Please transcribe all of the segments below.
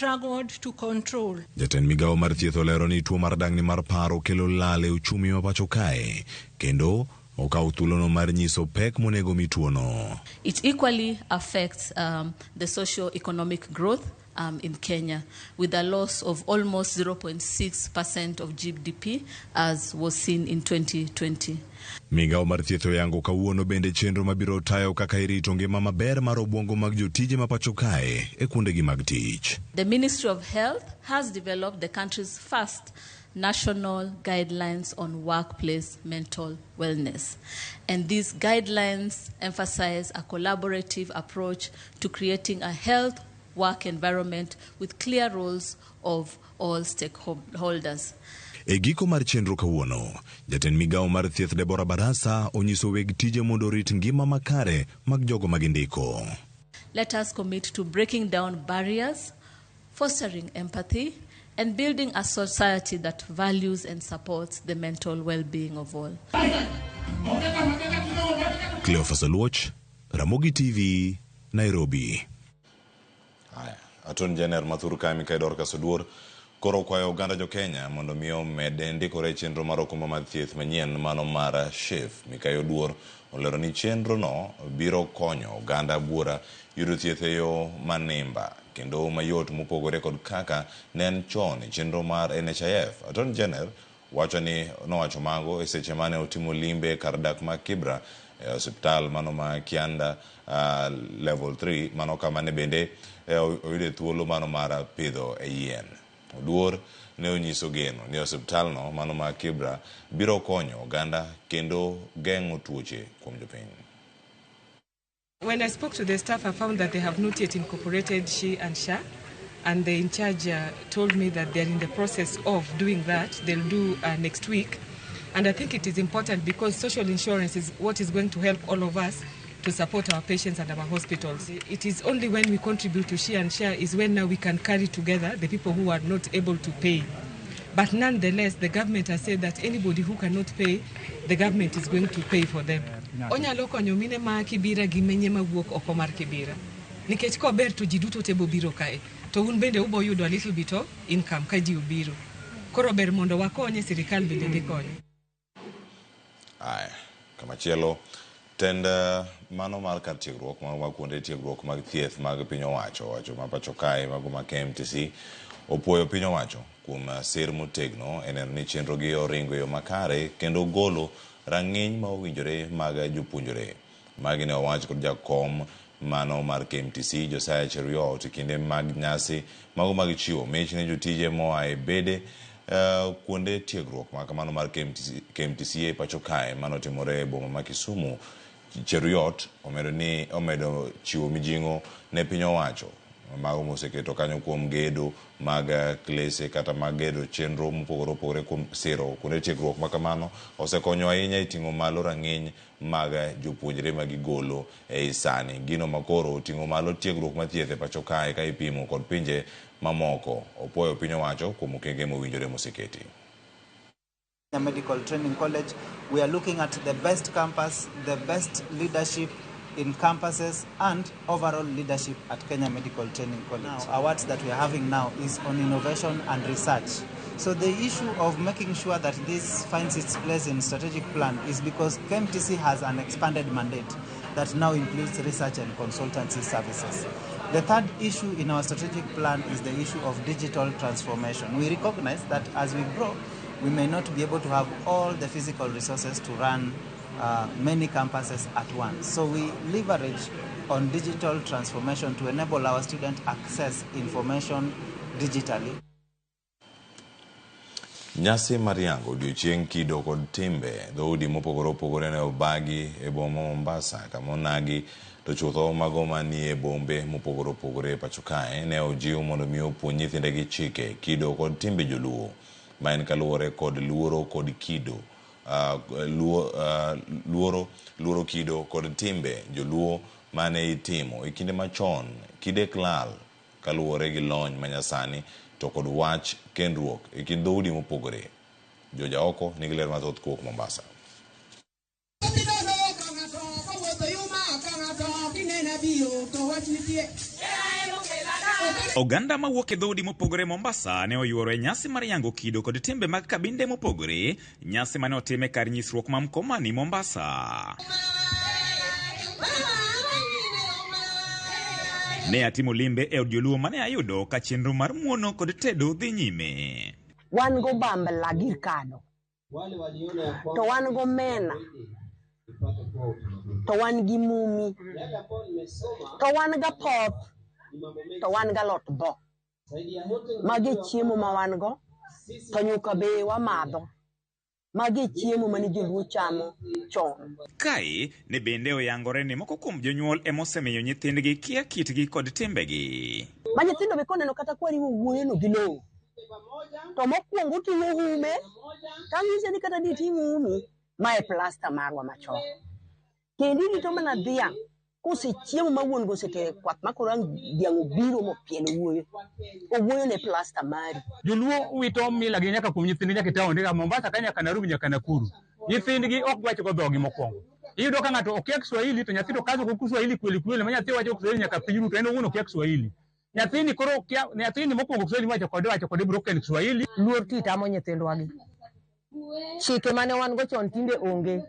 struggled to control. Jatend migawo mar thieth olero ni tuo mar dang'ni mar paro kelo lal e uchumi ma pacho kae kendo okawo thuolono mar nyiso pek monego mi tuono. It equally affects the socio-economic growth in Kenya, with a loss of almost 0.6% of GDP as was seen in 2020. Migawo mar thieth oyango kawuono bende chenro mabiro tayo kaka irito ngima maber mar obwongo mag jotije ma pacho kae e kuondegi mag tich. The Ministry of Health has developed the country's first national guidelines on workplace mental wellness. And these guidelines emphasize a collaborative approach to creating a health work environment with clear roles of all stakeholders. E giko mar chenro kawuono, jatend migawo mar thieth Deborah Barasa onyiso weg tije mondo orit ngima makare mag jogo ma gindiko. Let us commit to breaking down barriers, fostering empathy, and building a society that values and supports the mental well-being of all. Cleophas Aluoch, Ramogi TV, Nairobi. Haya, Attorney General Mathur ka Mikai Dorcas Oduor koro kwayo oganda jo Kenya mondo mi omed ndikore e chenro mar okumba mar thieth manyien mano mar SHIF. Mikai Oduor olero ni chenro no biro konyo oganda buora yudo thieth e yo manimba kendo mayot mopogore kod kaka ne en chon e chenro mar NHIF. Attorney General wacho ni nowacho mago e seche mane otimo limbe kar dak ma Kibra e osiptal mano ma Kianda level 3 mano kama ne bende oyude thuolo mano mar pidho e yien. Oduor ne onyiso geno ni osiptal no mano ma Kibra biro konyo oganda kendo geng'o tuoche kuom jopiny. When I spoke to the staff, I found that they have not yet incorporated SHI and SHA, and the in charge told me that they're in the process of doing that. They'll do next week. And I think it is important because social insurance is what is going to help all of us to support our patients and our hospitals. It is only when we contribute to SHI and SHA is when now we can carry together the people who are not able to pay. But nonetheless, the government has said that anybody who cannot pay, the government is going to pay for them. Onyalo konyo mine ma Kibira gi menye mawuok oko mar Kibira. Nikech kober to ji duto te bobiro kae. To un bende ubo yudo a little bit of income ka ji obiro. Koro ber mondo wakonye, sirikal bende dhi konyo. Aya, kamachielo tend mano mar kar tiegruok mar kuonde tiegruok mag thieth mag piny owacho wacho ma pacho kae mago ma KMTC opuoyo piny owacho kuom sir motegno e neno ni chenro gi oringo e yo makare kendo golo rang'iny ma owinjore mag jopuonjre. Magi ne owach kod jakom mano mar KMTC Josiah Cheruiyot e kinde mag nyasi mago mag chiwo mich ne jotije moa e bede kuonde tiegruok ma kamano mar KMTC e pacho kae manotimore e boma ma Kisumu. Cheruiyot omedo chiwo mijing'o ne piny owacho mago moseketo kanyo kuom gedo mag klese kata mag gedo chenro mopogore opogore kuom siro kuonde tiegruok ma kamano osekonyo ahinya e ting'o malo rang'iny mag jopuonjre ma gigolo ei sani. Gino makoro oting'o malo tiegruok mar thieth e pacho kae ka ipimo kod pinje mamoko. Opuoyo piny owacho kuom okenge mowinjore moseketi. Medical Training College, we are looking at the best campus, the best leadership in campuses, and overall leadership at Kenya Medical Training College. Now, awards that we are having now is on innovation and research. So the issue of making sure that this finds its place in strategic plan is because KMTC has an expanded mandate that now includes research and consultancy services. The third issue in our strategic plan is the issue of digital transformation. We recognize that as we grow, we may not be able to have all the physical resources to run many campuses at once. So we leverage on digital transformation to enable our students access information digitally. Nyasi mar yango odiochieng' kido kod timbe dhoudi mopogore opogore ne obagi e boma Mombasa kama onagi to chutho mago manie bombe mopogore opogore e pacho kae ne ojiw mondo mi opuonj nyithindegi chike, kido kod timbe joluo ma en kaluwore kod luoro kod kido luoro kido kod timbe joluo mane itimo e kinde machon kidek lal kaluwore gi lony manyasani to kod wach kendruok e kind dhoudi mopogore. Joja oko nigi ler mathoth kowuok Mombasa. Oganda mawuok e dhoudi mopogore Mombasa ne oyuoro e nyasi mar yango kido kod timbe mag kabinde mopogore, nyasi mane otim e kar nyisruok ma Mkomani, Mombasa. Ne atimo limbe e od joluo mane ayudo ka chenro mar muono kod tedo dhi nyime. Wan go bambla gir kado, to wan go mena, to wan gi mumi, to wan ga poth, to wan ga lot bo. Magi e chiemo ma wan go, to nyuka be wamadho. Magi e chiemo mane joluo chamo chon. Kae ne bende oyangore ni moko kuom jonyuol ema osemiyo nyithindgi kia kitgi kod timbegi. Ma nyithindo be koneno kata kwariwo wuoyono gi lowo, to mokwongo oting'o ume, tanyise ni kata diting' umi, ma e plasta marwa machon. Kendo irito mana dhiang' kosechiemo ma wuon go osetero e kwath ma koro ang' dhiang' obiro mopielo owuoyo. Owuoyo ne plasta mari. Joluo wito mila gi nyaka kuom nyithindgi nyaka e taonde ka Mombasa ka nyaka Nairobi nyaka Nakuru. Nyithindgi ok wach go dhogi mokwongo. Iyudo ka ng'ato okia Kiswahili to nyathi to kazo ko Kiswahili kweli kweli ma nyathi wacho Kiswahili nyaka piny ru to en owuon okia Kiswahili. Nyathini koro kia nyathini mokwongo Kiswahili miwacho kode wacho kode broken Kiswahili. Luor ti tamo nyithindwa gi. Chike mane wan go chon tinde onge.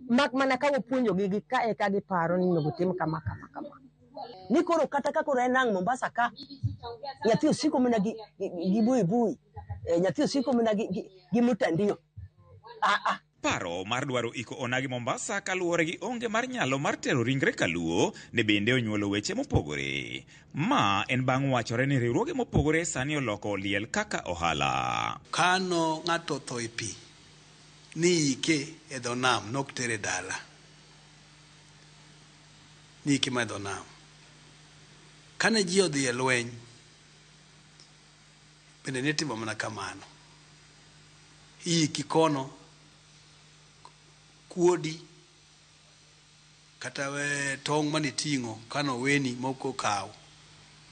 Mak mana ka wapuonjogi gi ka eka giparo ni onego tim kama kama kama. Ni koro kata ka koro en ang' Mombasa ka, nyathi osiko mana gi, gi, gi buibui, eh, nyathi osiko mana gi, gi, gi mutandio. Ah, ah. Paro mar dwaro iko onagi Mombasa kaluwore gi onge mar nyalo mar tero ringre kaluo ne bende onyuolo weche mopogore. Ma en bang' wachore ni riwruoge mopogore sani oloko liel kaka ohala. Kano ng'ato otho e pi, niike e dho nam, nok tere dala. Niike ma e dho nam. Kane ji odhi e lweny, bende nitimo mana kamano. Iiki kono, kuodi kata tong' mane iting'o kane oweni moko okaw,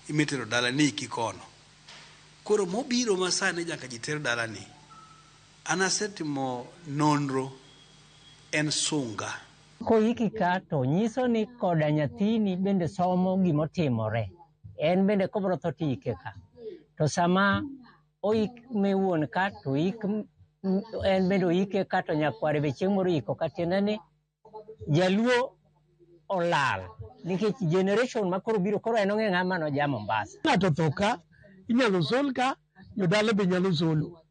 imitero dala niiki kono. Koro mobiro ma sani nyaka ji ter dala ni, an asetimo nonro, en sunga. Koiki ka to nyiso ni koda nyathini bende somo gimotimore. En bende kobro tho to iike ka. To sama oik me wuon ka to oik en bende oike ka to nyakware be chieng' moro iko ka tiende ni jaluo olal nikech generation ma koro biro koro en ong'e ng'ama noja Mombasa. Ng'ato otho ka, inyalo sol ka, jodala be nyalo solo.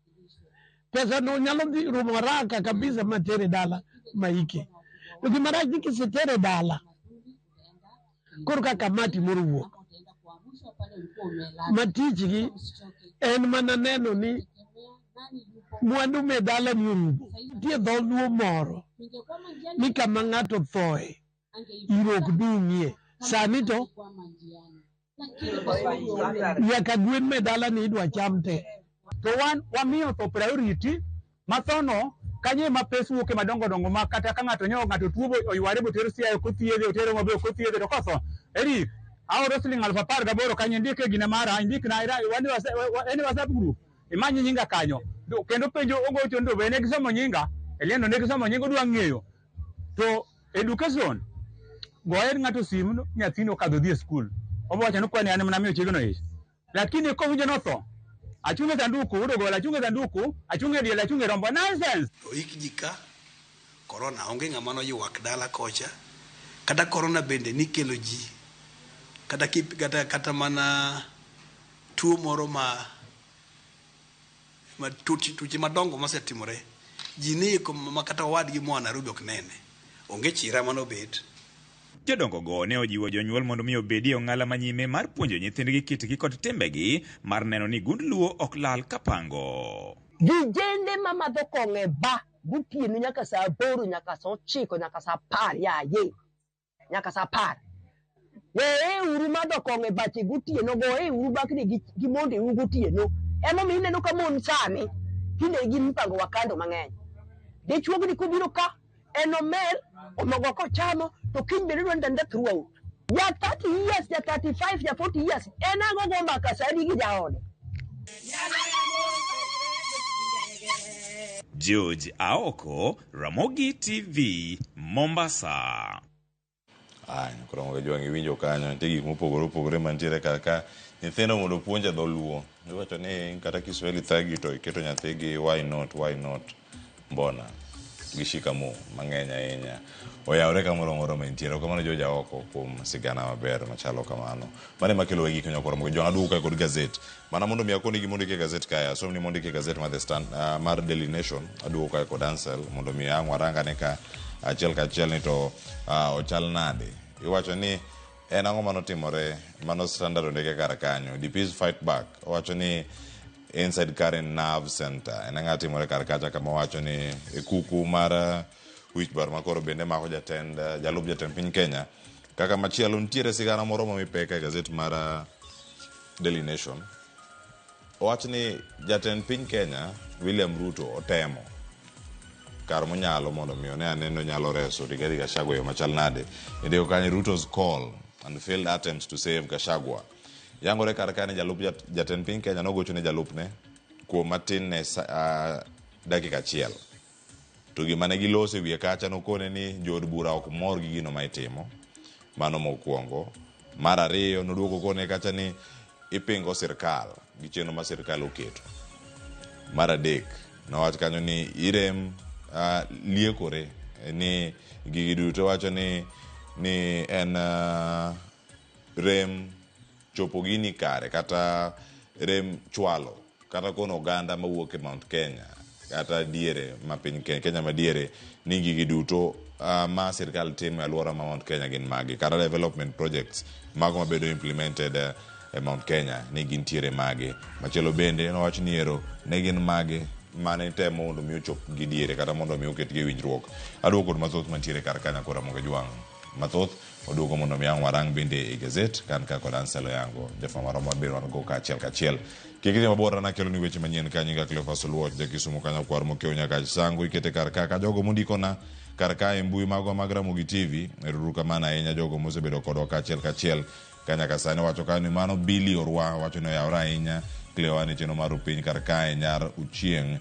Pesa no nyalo dhi rumo haraka kabisa ma tere dala ma ike. To gima rach ni kisetere dala, koro ka kamati moro wuok, ma tichgi en mana neno ni mwandu me dala ni orumo. Nitie dholuo moro ni kama ng'ato thoe, iro ok dung'ie. Sani to nyaka gwen me dala ni idwa cham te. To wan wamiyo tho priority ma tho no kanyo ema pes wuoke madongo dongo ma kata ka ng'ato nyo ng'ato tuo bo oyware boter Siaya ok othiedhe otere Homa Bay ok othiedhe to kotho Eric aoro siling 18,000 kanyo indike gina mara indikna en e WhatsApp group imany nyinga kanyo kendo penjo ogocho ni to be ne gisomo nyinga Eliano ne gisomo nyinga odwa ng'eyo to education goye ng'ato simu nyathini okadho dhi e skul obo wacho ni kwani an mana miyo chiegno ich lakini kowinjo notho achung' e sanduku udo gol achung' e sanduku achung' e diel achung' e rombo nonsense. Oik ji ka, korona onge ng'ama noywak dala kocha, kata korona bende nikelo ji, kata, kata, kata mana tuo moro ma, ma tuoche, tuoche madongo mosetimore, ji niiko ma kata owadgi moa Nairobi ok nene. Onge chira manobet. Jodongogo ne ojiwo jonyuol mondo mi obedie ong'ala manyime mar puonjo nyithindgi kitgi kod timbegi mar neno ni gund Luo ok lal kapango. Vijende mamadho kong'o e ba gotieno nyaka saa 8 nyaka saa 9 nyaka saa 10 yaye nyaka saa 10. Weye uru madho kong'o e bache gotieno, goye uru bakni gi mondeu gotieno. Emomiyo ineno ka mon sani tinde gin mipango wa kando mang'eny. Dichuogni kobiro ka en omer omogo kochamo to kiny bende odwa ni throughout. Ja 30 years, ja 35, ja 40 years en ang'o go mbaka sani gi jaode. George Aoko, Ramogi TV, Mombasa. Aya, koro mondo jwang' iwinjo kanyo, nitie gik mopogore opogore mantiere kar ka. Nyithindo mondo opuonj e dholuo. Iwacho ni kata Kiswahili thagi to iketo nyathigi why not, why not, mbona gi shikamoo mang'eny ahinya. Oyawre kamoro amora ma intiere. Erokamano jo jaoko kuom sigana maber machalo kamano. Mano ema kelo wegi konyo koro jwang' aduogo kae kod gazet. Mana mondo mi akoni gima ondiki e gazet kae, asomni mondiki e gazet mar The Stand, mar Daily Nation, aduogo kae kod Ansel mondo mi ang' warangane ka achiel kachiel ni to ochal nade. Iwacho ni en ang'o manotimore mano Standard ondike kar kanyo. DPs fight back. Owacho ni inside Karen Nerve Center. En ang'o timore kar kacha kama owacho ni e kuku mar wich bar makoro bende mako jatend jalup jatend piny Kenya. Kaka machielo nitiere sigana moro momi pek e gazet mar Daily Nation. Owach ni jatend piny Kenya William Ruto otemo kar monyalo mondo mi one ane ni onyalo reso Rigathi Gachagua e yo machal nade. Indiko kanyo Ruto's call and failed attempts to save Gachagua. Yangore kar ka ni jalup jatend piny Kenya nogocho ne jalupne kuom matin ne dakika achiel. To gima ne giloso e wiye kacha nokone ni jood bura ok mor gi gino ma itimo. Mano mokwongo. Mar ariyo noduogo kone kacha ni ipingo sirkal gi chenro ma sirkal oketo. Mar adek nowach kanyo ni irem liekore ni gigi duto wacho ni en rem chopo gini kare kata rem chwalo kata kono oganda mawuok e Mount Kenya kata diere ma piny Kenya, Kenya madiere ni gigi duto ma sirkal timo e alwora ma Mount Kenya gin magi kata development projects mago mabedo implemented e Mount Kenya ni gintiere mage. Machielo bende nowach ni ero ne gin mage mane temo mondo mi ochop gi diere kata mondo mi oketgi e winjruok. Aduogo kod mathoth mantiere kar kanyo koro Ramogi Jwang'. Mathoth oduogo mondo mi ang' warang bende e gazet kan ka kod Ansel Oyango jafwambo marwa maber wan go kaachiel kachiel. Kik idhi mabor an akelo ni weche manyien ka nyinga Cleophas Oluoch ja Kisumu kanyo kwar mokiewo nyaka Sango ikete kar ka ka jogo mondikona kar ka e mbui magwa mag Ramogi TV. Ero kamano ahinya jogo mosebedo kodwa kaachiel kachiel ka nyaka sani wacho ka ni mano Billy Orwa wacho ni oyawre ahinya Cleo an e chenro mar piny kar kae nyar Uchieng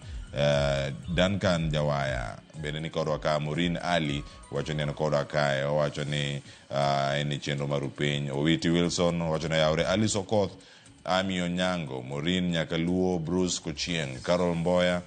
Duncan Jawaya bende ni kodwa ka Maureen Ali wacho ni en kodwa kae owacho ni en e chenro mar piny Owiti Wilson wacho ni oyawre Alice Okoth Ami Onyango Maureen Nyakaluo Bruce Kochieng Carol Mboya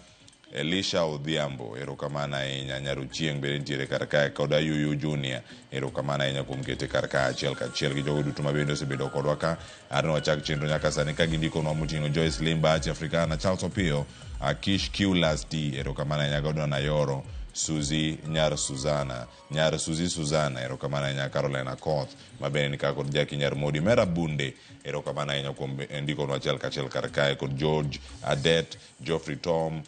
Elisha Odhiambo erokamano ahinya Nyar Ochieng bende nitiere kar kae kod Ayuyu Junior erokamano ahinya kuom kete kar ka achiel kachiel gi jogo duto ma bende osebedo kodwa ka arno wachak chenro nyaka sani ka gindikonwa moting'o Joyce Limba Achi Africana Charles Opiyo Akish Q Lasti erokamano ahinya Godon Ayoro Suzy Nyar Suzana Nyar Suzy Suzana erokamano ahinya Caroline Akoth ma bende ni ka kod Jackie Nyar Modi Mera Bunde erokamano ahinya kuom ndikonwa achiel kachiel kar kae kod George Adet Geoffrey Tom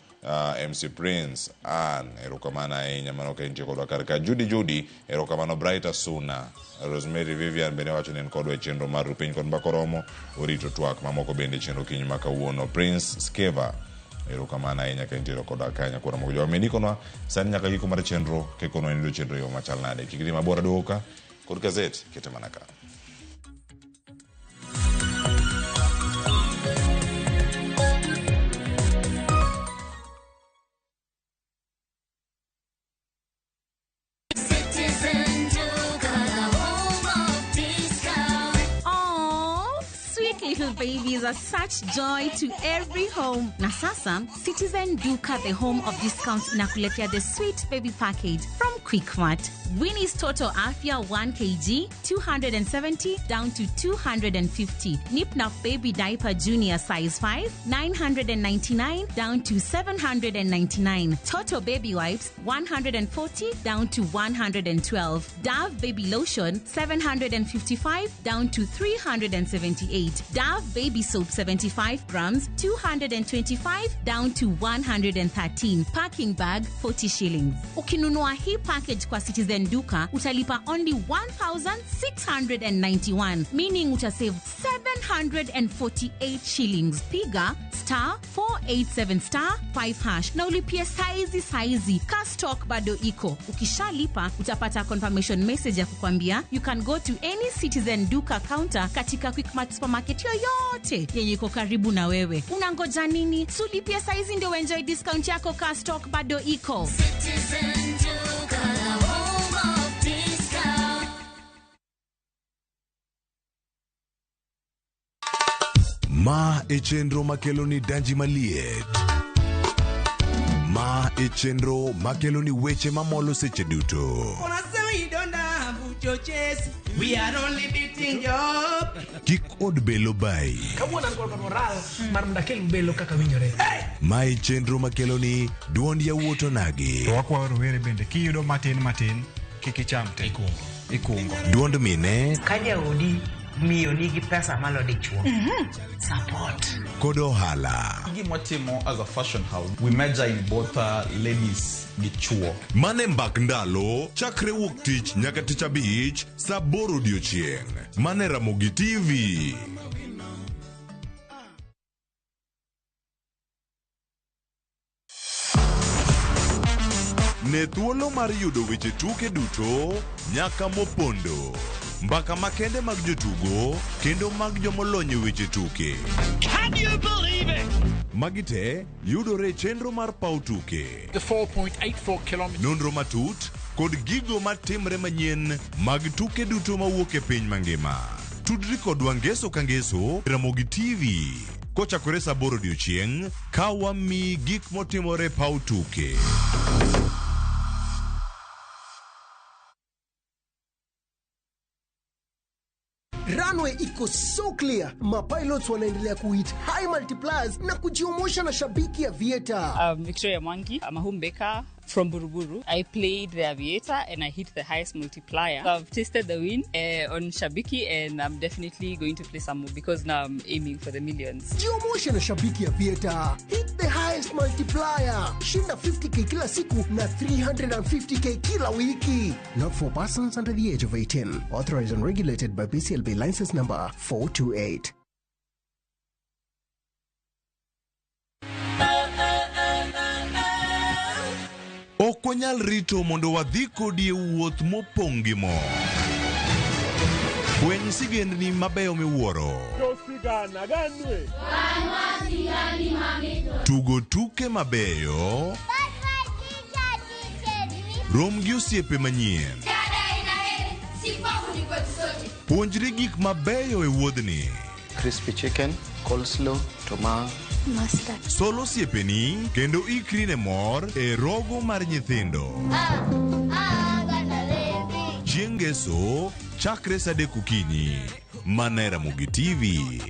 MC Prince Ann erokamano ahinya mano ka intie kodwa kar ka Judy Judy erokamano Bright Asuna Rosemary Vivian bende wacho ni en kodwa e chenro mar Rupiny kod Mbaka Oromo orito twak mamoko bende e chenro kiny ma kawuono Prince Skeva erokamano ahinya ka intiere kodwa ka nyakwara moko jowa mendikonwa sani nyaka giko mar chenro kekonwa in chenro yo machal nade kik idhi mabor aduogo ka kod gazet kete mana ka. Citizen Duka, the home of discount. Aww, sweet little babies are such joy to every home. Na sasa, Citizen Duka, the home of discounts, inakuletea the sweet baby package from Quickmart. Winnie's Total Afia 1 kg, 270 down to 250. Nip Nap Baby Diaper Junior size 5, 999 down to 799. Toto Baby Wipes, 140 down to 112. Dove Baby Lotion, 755 down to 378. Dove Baby Soap, 75 grams, 225 down to 113. Packing bag, 40 shillings. Ukinunua hii package kwa Citizen Duka, utalipa only 1691, meaning utasave 748 shillings. Piga star 487 star 5 hash na ulipie saizi saizi ka stock bado iko. Ukishalipa utapata confirmation message ya kukwambia you can go to any Citizen Duka counter katika Quickmart supermarket yoyote yenye iko karibu na wewe. Unangoja nini? Sulipie saizi ndio uenjoy discount yako ka stock bado iko. Citizen Duka, the home of discount. e chenro makelo ni danji maliet. Ma e chenro makelo ni weche mamolo seche duto. We are only beating job. Kik od belo bayi. Kawuono an kod moral mar mondo akel belo kaka winjore. Ma e chenro makelo ni duond yawuot onagi. To wakwayo rowere bende kiyudo matin matin kik icham te. Ikungo. Duond mine Ka jaodi miyo nigi pesa malo dichuo. Support. Kod ohala. Gima watimo as a fashion house, we major in both ladies gi chuo. Mane mbak ndalo chakre wuok tich nyaka tich abich saa aboro odiochieng'. Mane Ramogi TV. Ne thuolo mar yudo weche tuke duto nyaka mopondo. Mbaka makende mag jotugo kendo mag jomolony e weche tuke. Can you believe it? Magi te yudore e chenro mar paw tuke. The 4.84 kilometers. Nonro matut kod gigo matimre manyien mag tuke duto mawuok e piny mangima. Tudri kodwa ngeso ka ngeso Ramogi TV kochakore saa aboro odiochieng' ka wamiyi gik motimore e paw tuke. Runway iko so clear, mapilots wanaendelea kuhit high multipliers na kujiomosha na shabiki Aviator. I'm Victoria Mwangi. I'm a home baker from Buruburu. I played the Aviator and I hit the highest multiplier. I've tasted the win on Shabiki and I'm definitely going to play some more because now I'm aiming for the millions. Jiomoshe na shabiki Aviator. Hit the highest multiplier. Shinda 50k kila siku na 350k kila wiki. Not for persons under the age of 18. Authorized and regulated by BCLB license number 428. Ok wanyal rito mondo wadhi kodi e wuoth mopong' gi mor. Fweny sigendni mabeyo miwuoro. Tugo tuke mabeyo. Rom gi osiepe manyien. Puonjri gik mabeyo e wuodhni. Crispy chicken, coleslaw, tomato. Mustard. Sol osiepeni kendo ikri ne mor e rogo mar nyithindo. Chieng' ngeso chakre saa adek okinyi. Mana e Ramogi TV.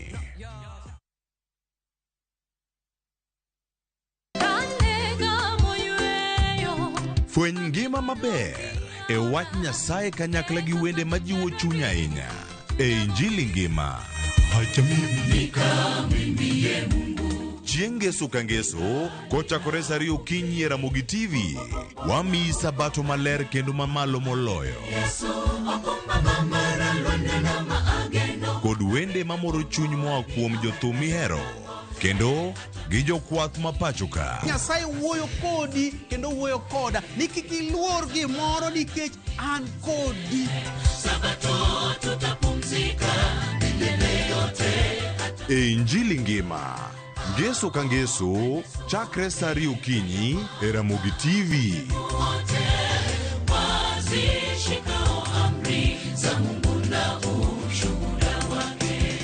Fweny ngima maber e wach Nyasaye kanyakla gi wende majiwo chuny ahinya e Injili ngima. Chieng' ngeso ka ngeso kochakore saa ariyo okinyi e Ramogi TV, wamiyi sabato maler kendo mamalo moloyo. Kod wende mamoro chuny moa kuom jothum mihero kendo gi jokwath ma pacho ka. Nyasaye wuoyo kodi kendo wuoyo koda ni kik iluor gimoro nikech an kodi. Sabato tutapumzika milele yote. E Injili ngima, ngeso ka ngeso, chakre saa ariyo okinyi e Ramogi TV. Wote wazishikao amri za Mungu na ushuhuda wake.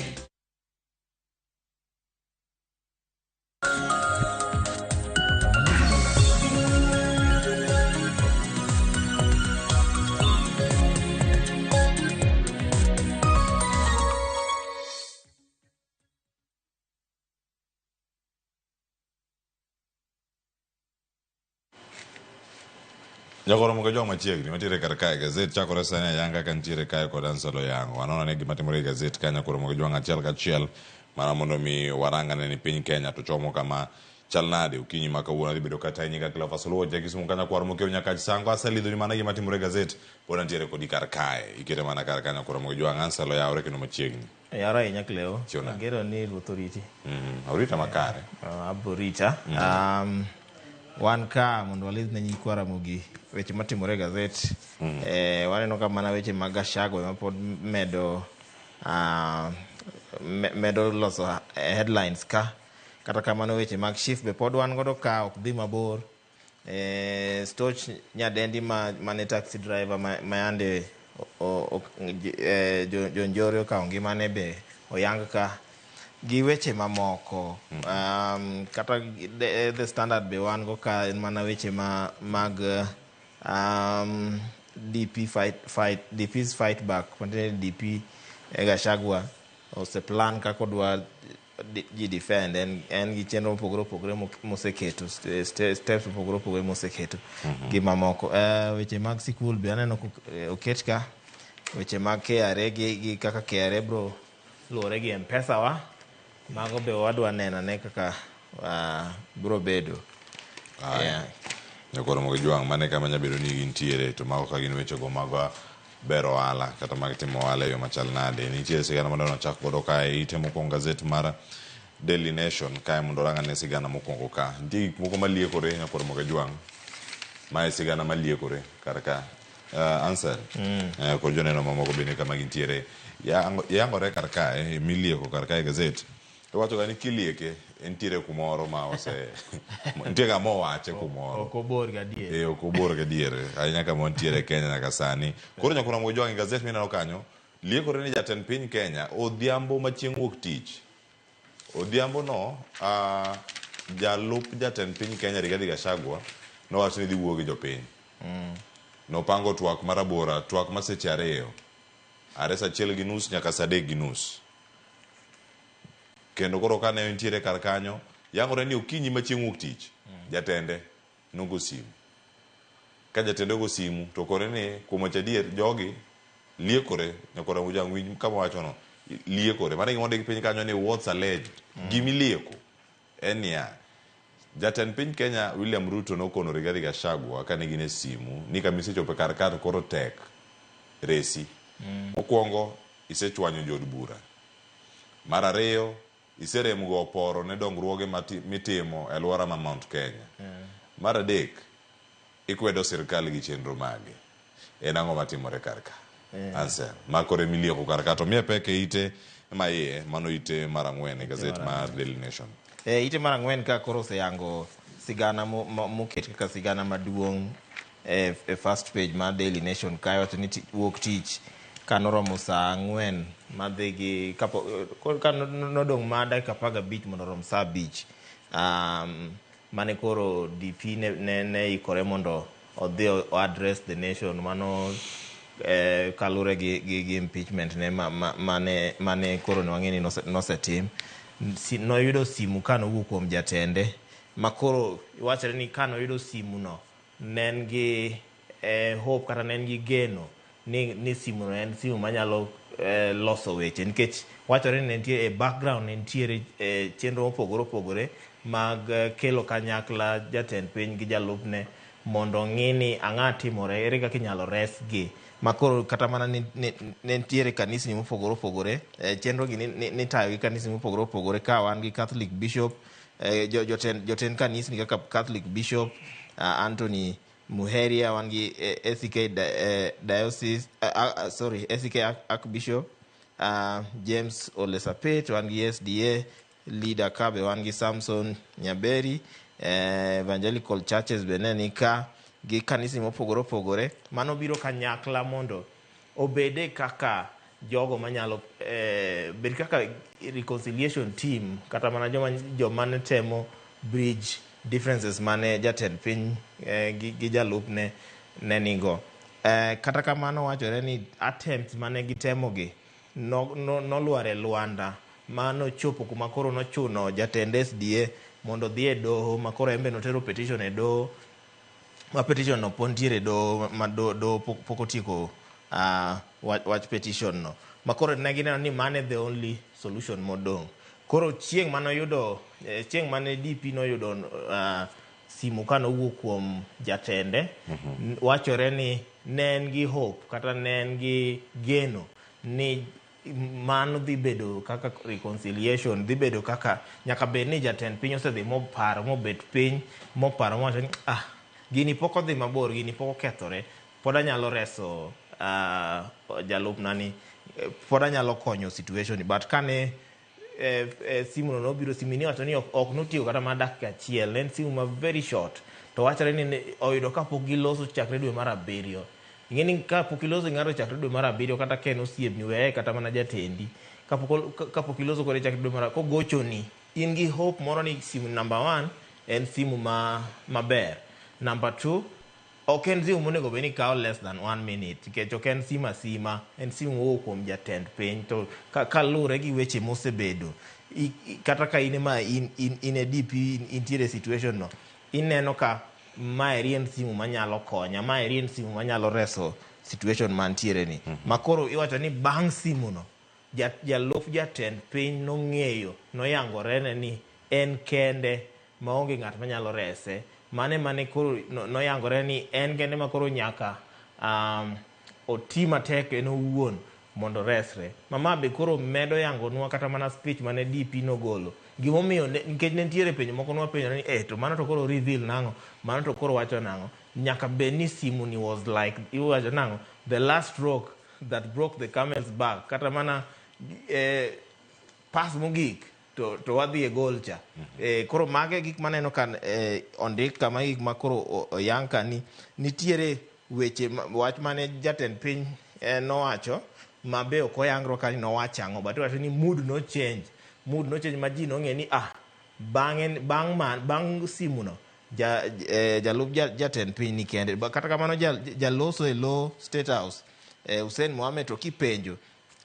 Jagoro moko joma machiegni mantiere kar kae gazet chakore sani ayanga ka nitiere kae kod Anselo Yango. Wanono ane gima timore e gazet kanyo koro mogo jwang' achiel kachiel mana mondo mi warangane ni piny Kenya to chomo kama chal nade okinyi ma kawuono adhi bedo kata nyinga Cleophas Oluo ja Kisumu kanyo kwar mokiewo nyaka Sango aselidho ni mana gima timore e gazet pod antiere kodi kar kae ikete mana kar kanyo koro mogo jwang' Anselo yawre kendo machiegni. Yawre ahinya Cleo. Chiona. Ageno ni ruoth oriti. Orita makare. Abro rita. Wan ka mondo walidh ne nyikwa Ramogi weche matimore e gazet. Waneno ka mana weche mag Gachagua ema pod medo loso headlines ka. Kata kamano weche mag Shif be pod wan godo ka ok dhi mabor. Stoch nyadendi mane taxi driver ma yande jonjore okawo ngimane be oyang ka. Gi weche mamoko. Kata The Standard be wan go ka en mana weche ma mag DP fight DP's fight back. Matiende ni DP Gachagua ose plan kaka odwa ji defend en gi chenro mopogore opogore moseketo steps mopogore opogore moseketo gi mamoko. Weche mag sikul be aneno oket ka weche mag KRA gi kaka KRA bro luwore gi M-Pesa wa mago be wadwa neno ane kaka bro bedo. Yeah. Nyakoro mogi jwang' mane kama nya bedo ni gintiere to mago ka gin wechego mag bero ohala kata mag timo ohala e yo machal nade. Nitie sigana madwa nachak godo kae ite mokwongo gazet mar Daily Nation kae mondo orang ane sigana mokwongo ka. Nitie gik moko maliekore Nyakwar Moga Jwang'. Mae sigana maliekore kar ka. Ansel kod joneno mamoko bende kama gintiere. Yangore kar kae milieko kar kae gazet. Iwacho ga ni kilieke entiere kumoro ma ose nitie kama owache kumoro. Ok obor gadier. Ok obor gadier. Ahinya kama wantiere Kenya nyaka sani. Koro Nyakwar Moga Jwang' e gazet mineno kanyo liekore ni jatend piny Kenya odhiambo ma chieng' wuok tich. Odhiambo no jalup jatend piny Kenya Rigathi Gachagua nowacho ni dhi wuoyo gi jopiny. Nopango twak marabora, twak ma seche 2. Are saa 1:30 nyaka saa 3:30. Kendo koro kane nitiere kar kanyo, yangore ni okinyi ma chieng' wuok tich, jatende nogo simu. Ka jatende ogo simu, to kore ni kuom wacho adier, jogi liekore, Nyakwar Ramogi winj kama wachono, liekore. Mano e gima ondik piny kanyo ni what's alleged. Gimilieko en niya, jatend piny Kenya William Ruto nokono Rigathi Gachagua kane gin e simu ni kama isechopo kar ka to koro tek resi. Mokwongo isechwanyo jood bura. Mar ariyo iserem go oporo ne dongruoge mitimo e alwora ma Mount Kenya. Mar adek ikwedo sirkal gi chenro mage. En ang'o matimore kar ka? Ansel, ma koro emilieko kar ka to miye pek e ite ma iye, mano ite mar 4 e gazet mar Daily Nation. Ite mar 4 ka koro oseyango sigana moket kaka sigana maduong' e first page mar Daily Nation kae wacho ni wuok tich kanoromo saa 4 madhi gi kapo ka nodong' ma dakika 15 mondo orom saa 5. Mane koro DP ne ikore mondo odhi o address the nation mano kalure gi impeachment ne mane koro ne wang'e ni nosetim. Noyudo simu kanowuok kuom jatende ma koro wachore ni kanoyudo simu no ne en gi hope kata ne en gi geno ni simu no en simu manyalo loso weche nikech wachore ni ne nitie e background ne nitiere chenro mopogore opogore mag kelo kanyakla jatend piny gi jalupne mondo ong'i ni ang'a timore, ere kaka inyalo resgi. Ma koro kata mana ne nitiere kanisni mopogore opogore, chenro gi nitayo gi kanisni mopogore opogore ka wan gi Catholic Bishop, jotend kanisni kaka Catholic Bishop Anthony Muheria, wan gi ACK Diocese, sorry, ACK Archbishop James Ole Sapit, wan gi SDA leader ka be wan gi Samson Nyaberi, Evangelical Churches be ne ni ka gi kanisni mopogore opogore. Mano biro kanyakla mondo obede kaka jogo manyalo bed kaka reconciliation team kata mana joma ne temo bridge differences mane jatend piny gi jalupne ne nigo. Kata kamano wachore ni attempts mane gitemo gi nolwar e lwanda mano chopo kuma koro nochuno jatend SDA mondo odhi e doho ma koro en be notero petition e doho ma petition no pod nitiere e doho ma doho pok otieko wach petition no ma koro ne gineno ni mano e the only solution modong'. Koro chieng' mane oyudo chieng' mane DP noyudo simu kanowuok kuom jatende, wachore ni ne en gi hope kata ne en gi geno ni mano dhi bedo kaka reconciliation, dhi bedo kaka nyaka bed ni jatend piny osedhi moparo mobet piny moparo mowacho ni gini pok odhi mabor, gini pok okethore, pod anyalo reso jalupna ni, pod anyalo konyo situation ni. But kane simu no nobiro, simu ni wacho ni ok notiyo kata mana dakika achiel, ne en simu ma very short. To wachore ni oyudo kapok giloso chakre dwe mar 7. Ing'e ni kapok iloso gi ng'ato chakre dwe mar 7 kata ka en osiepni, weye kata mana jatendi. Kapok iloso kode chakre dwe mar kogochoni in gi hope moro ni simu number 1 en simu maber, number 2 ok en simu monego bed ni kawo less than 1 minute, nikech ok en simu asima, en simu mowuok kuom jatend piny. To kaluwore gi weche mosebedo, kata ka in ema in e DP, intiere e situation no, ineno ka maeri en simu manyalo konya, maeri en simu manyalo reso situation mantiere ni. Ma koro iwacho ni bang' simu no, jalup jatend piny nong'eyo, noyangorene ni en kende maonge ng'at manyalo rese. Mane koro noyangore ni en kende ma koro nyaka oti matek en owuon mondo resre. Mama be koro medo yangonwa kata mana speech mane DP nogolo. Gimomiyo nikech ne nitiere penjo moko nwapenjore ni to mano to koro reveal nang'o, mano to koro wacho nang'o. Nyaka bed ni simu ni was like, iwacho nang'o, the last rock that broke the camel's back. Kata mana pass mogik to wadhi e goal cha. Koro mage gik maneno ka ondik kama, gik ma koro oyang ka ni nitiere weche wach mane jatend piny nowacho ma be ok oyangro ka ni nowacho ang'o, but iwacho ni mood no change, mood no change ma ji nong'e ni bang' simu no jalup jatend piny ni kende. Kata kamano jaloso e lo State House Hussein Mohamed to kipenjo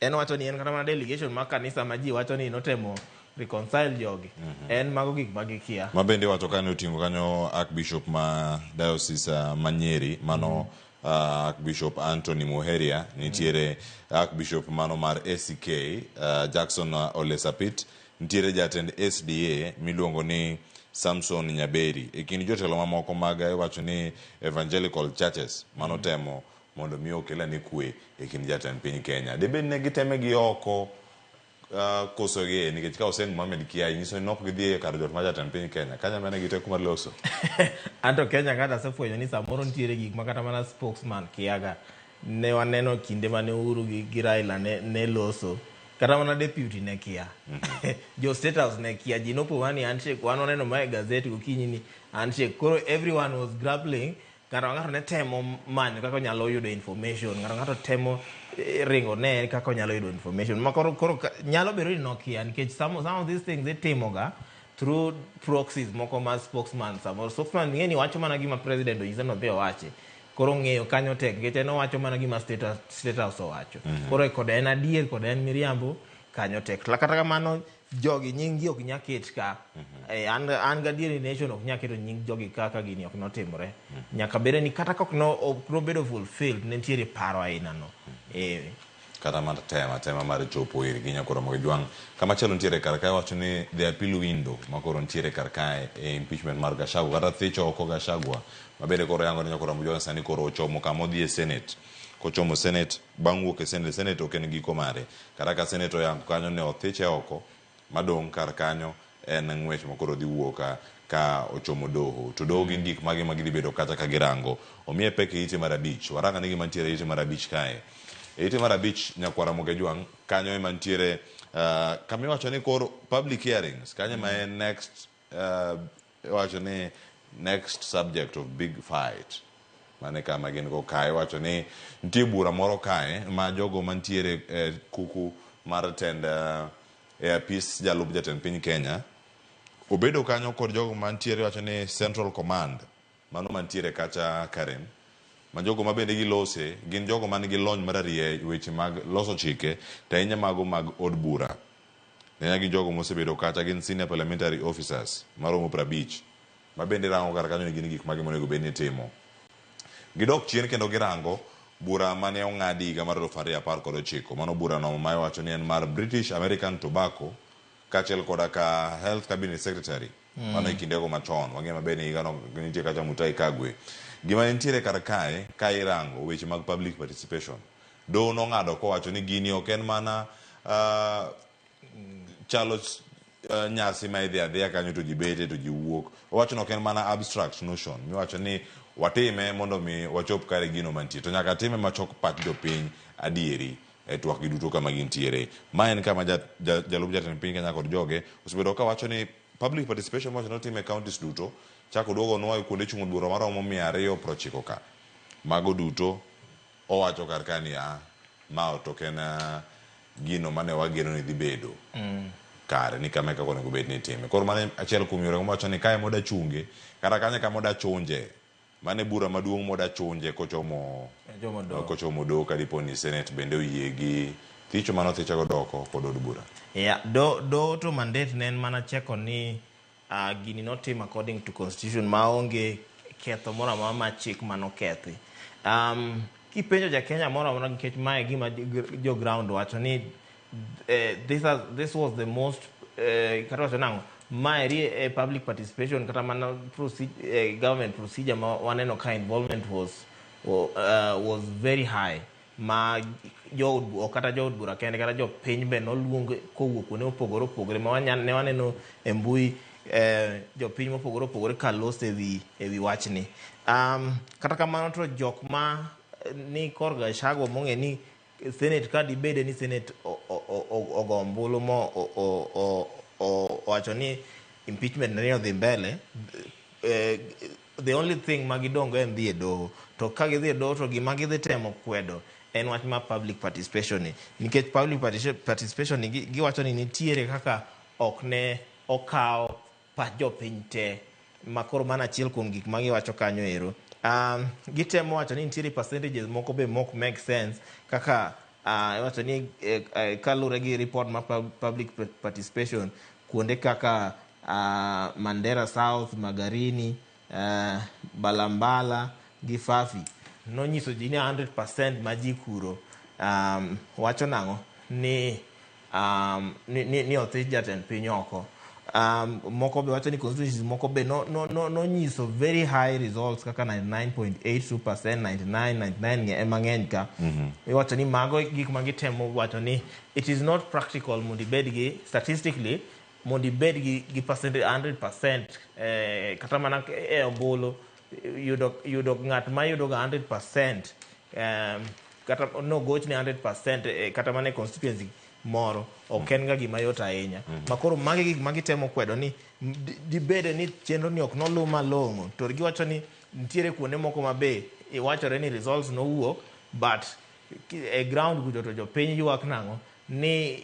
en wacho ni en kata mana delegation mar kanisa ma ji wacho ni notemo reconcile jogi, en mago gik ma gikia. Ma bende wacho kane oting'o kanyo Archbishop ma Diocese ma Nyeri, mano Archbishop Anthony Muheria, nitiere Archbishop mano mar ACK Jackson Ole Sapit, nitiere jatend SDA miluongo ni Samson Nyaberi. E kind jotelo mamoko mag iwacho ni Evangelical Churches mano temo mondo mi okel ane kwe e kind jatend piny Kenya. Debed ne giteme gi oko koso gi nikech ka Hussein Mohamed kia nyiso ni nok gidhi e kar jot mar jatend piny Kenya. Kanya mane gi teko mar loso. Anto Kenya kata asefwenyo ni samoro nitiere gik ma kata mana spokesman kiaga. Ne waneno kinde mane Uhuru gi Raila ne loso. Kata mana deputy ne kia. Jo State House ne kia. Ji nopo mani handshake. Wan waneno ma e gazeti gokinyi ni handshake. Koro everyone was grappling. Ng'ato ka ng'ato ne temo manyo kaka onyalo yudo information. Ng'ato ka ng'ato temo ringo ne kaka onyalo yudo information. Ma koro nyalo bedo ni nokia nikech some of these things itimoga through proxies moko ma spokesman. Samoro spokesman ng'e ni wacho mana gima president onyise ni odhi owachi. Koro ng'eyo kanyo tek nikech en owacho mana gima State House owacho. Koro kod en adier kod en miriambo kanyo tek. Kata kamano jogi nying gi ok nyal ket ka. An gadier ni nation ok nyal keto nying jogi kaka gini ok notimore. Nyaka bed ni kata ka ok nobedo fulfilled, ne nitiere paro aina no. Kata mar tema mar chopo ir gi Nyakoro Mogajwang'. Kama chielo nitiere kar kae wacho ni the appeal window ma koro nitiere kar kae e impeachment mar Gachagua kata thicho oko Gachagua ma bende koro yango ni Nyakoro Mogajwang' sani koro ochomo kama odhi e Senate. Kochomo Senate, bang' wuok e Senate, Senate ok en giko mare. Kata ka Senate oyango kanyo ne othiche oko, madong' kar kanyo en ng'wech ma koro dhi wuok ka ochomo doho. To doho gin gik mage ma gidhi bedo kata ka girango. Omiye pek e ite mar 5. Warang ane gima nitiere e ite mar 5 kae. E ite mar 5 Nyakwara Mogajwang' kanyo ema nitiere kama iwacho ni koro public hearings, kanyo ema en next iwacho ni next subject of big fight. Mane kama gin go kae, iwacho ni nitie bura moro kae ma jogo mantiere kuku mar tend e apis jalup jatend piny Kenya obedo kanyo kod jogo mantiere iwacho ni Central Command mano mantiere kacha Karen, ma jogo ma bende gilose gin jogo man gi lony mararieya e weche mag loso chike to ahinya mago mag od bura. Ahinya gi jogo mosebedo kacha gin senior parliamentary officers maromo 50 ma bende rango kar kanyo ni gin gik mage monego bed ni itimo. Gidok chien kendo girango bura mane ong'adi higa mar 2019. Mano bura no ma iwacho ni en mar British American Tobacco kaachiel koda ka Health Cabinet Secretary. Mano e kindego machon. Wang'eyo maber ni higano nitie kacha Mutahi Kagwe. Gima nitiere kar kae, ka irango weche mag public participation, doho nong'ado kowacho ni gini ok en mana chalo nyasi ma idhi adhiya kanyo to ji bete to ji wuok. Owacho ni ok en mana abstract notion miwacho ni watime mondo mi wachop kare gino mantie, to nyaka time machok pach jopiny adieri e twak gi duto kama gintiere. Ma en kama jalup jatend piny Kenya kod joge osebedo ka wacho ni public participation mowacho ni otime e counties duto, chako duogo nwa e kuonde chung' bura maromo 290 ka. Mago duto owacho kar ka ni ma to ok en gino mane wageno ni dhi bedo kare ni kama e kaka onego bed ni itime. Koro mano achiel kuom yore mawacho ni kae moda chunge kata kanyo kama oda chunje mano e bura maduong' moda chunje kochomo kochomo doho kadipo ni Senate bende oyie gi thicho mane othiche godo oko kod od bura. Yeah, do, do to mandate ne en mana cheko ni gini notim according to constitution maonge ketho moro amora ma chik manokethi. Kipenjo ja Kenya moro amora nikech mae gima jo ground wacho ni this was the most kata wacho nang'o maeri e public participation kata mana government procedure ma waneno ka involvement was very high ma jood ok kata jood bura kende kata jopiny be noluong kowuok kuonde mopogore opogore ma ne waneno e mbui jopiny mopogore opogore ka loso ewi wachni. Kata kamano to jok ma ni kor Gachagua mong'e ni Senate ka dibede ni Senate ogo ombulu mo owacho ni impeachment ne odhi mbele the only thing ma gidongo en dhi e doho to ka gidhi e doho to gima gidhi temo kwedo en wach mar public participation ni nikech public participation ni giwacho ni nitiere kaka ok ne okawo pach jopiny te ma koro mano achiel kuom gik ma giwacho kanyo ero. Gitemo wacho ni nitiere percentages moko be mok make sense kaka iwacho ni kaluwore gi report mar public participation kuonde kaka Mandera South, Magarini, Balambala gi Fafi nonyiso ji ni 100% ma ji kuro wacho nang'o ni othich jatend piny oko. Moko be wacho ni constituencies moko be nonyiso very high results kaka 99.82%, 99, 99 ema ng'eny ka. Iwacho ni mago gik ma gitemo wacho ni it is not practical mondo ibed gi statistically mondo ibed gi percentage 100% kata mana e ombulu yudo ng'at ma yudo ga 100% kata nogochne 100% kata mana e constituency moro ok en ga gima yot ahinya. Ma koro magi gik ma gitemo kwedo ni dibede ni chenro ni ok noluw malong'o to giwacho ni nitiere kuonde moko ma be iwachore ni results nowuok but e ground kucho to jopiny ywak nang'o ni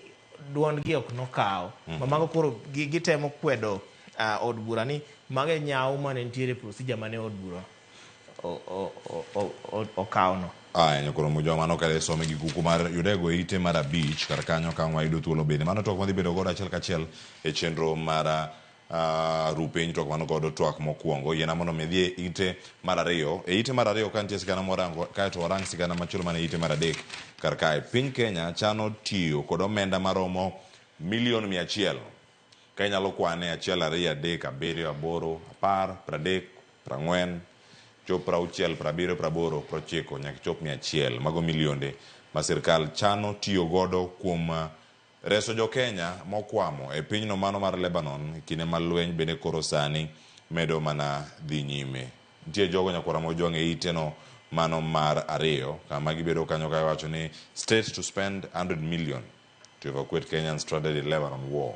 duondgi ok nokaw. Ma mago koro gitemo kwedo od bura ni mago e nyawo mane nitiere procedure mane od bura okawo no. Aya, nyakoro Mujwa, mano kare some gi kuku mar yudego e ite mar 5 kar kanyo ka wayudo thuolo bende. Mano twak madhi bedo godo achiel kachiel e chenro mar rupiny twak mano godo twak mokwongo. Yiena mondo mi idhi e ite mar 2. E ite mar 2 ka nitie sigana morango kaeto warang sigana machielo mana e ite mar 3 kar kae. Piny Kenya chano tiyo kod omenda maromo milion 100. Ka inyalo kwane 1 2 3 7 8 10 30 40 chop 60 70 80 90 nyaka chop 100. Mago milionde ma sirkal chano tiyo godo kuom reso jo Kenya mokwamo e pinyno mano mar Lebanon e kinde ma lweny bende koro sani medo mana dhi nyime. Nitie jogo nyakwara mojwang' e iteno mano mar 2 kama gibedo kanyo ka iwacho ni state to spend 100 million to evacuate Kenyans stranded in Lebanon war.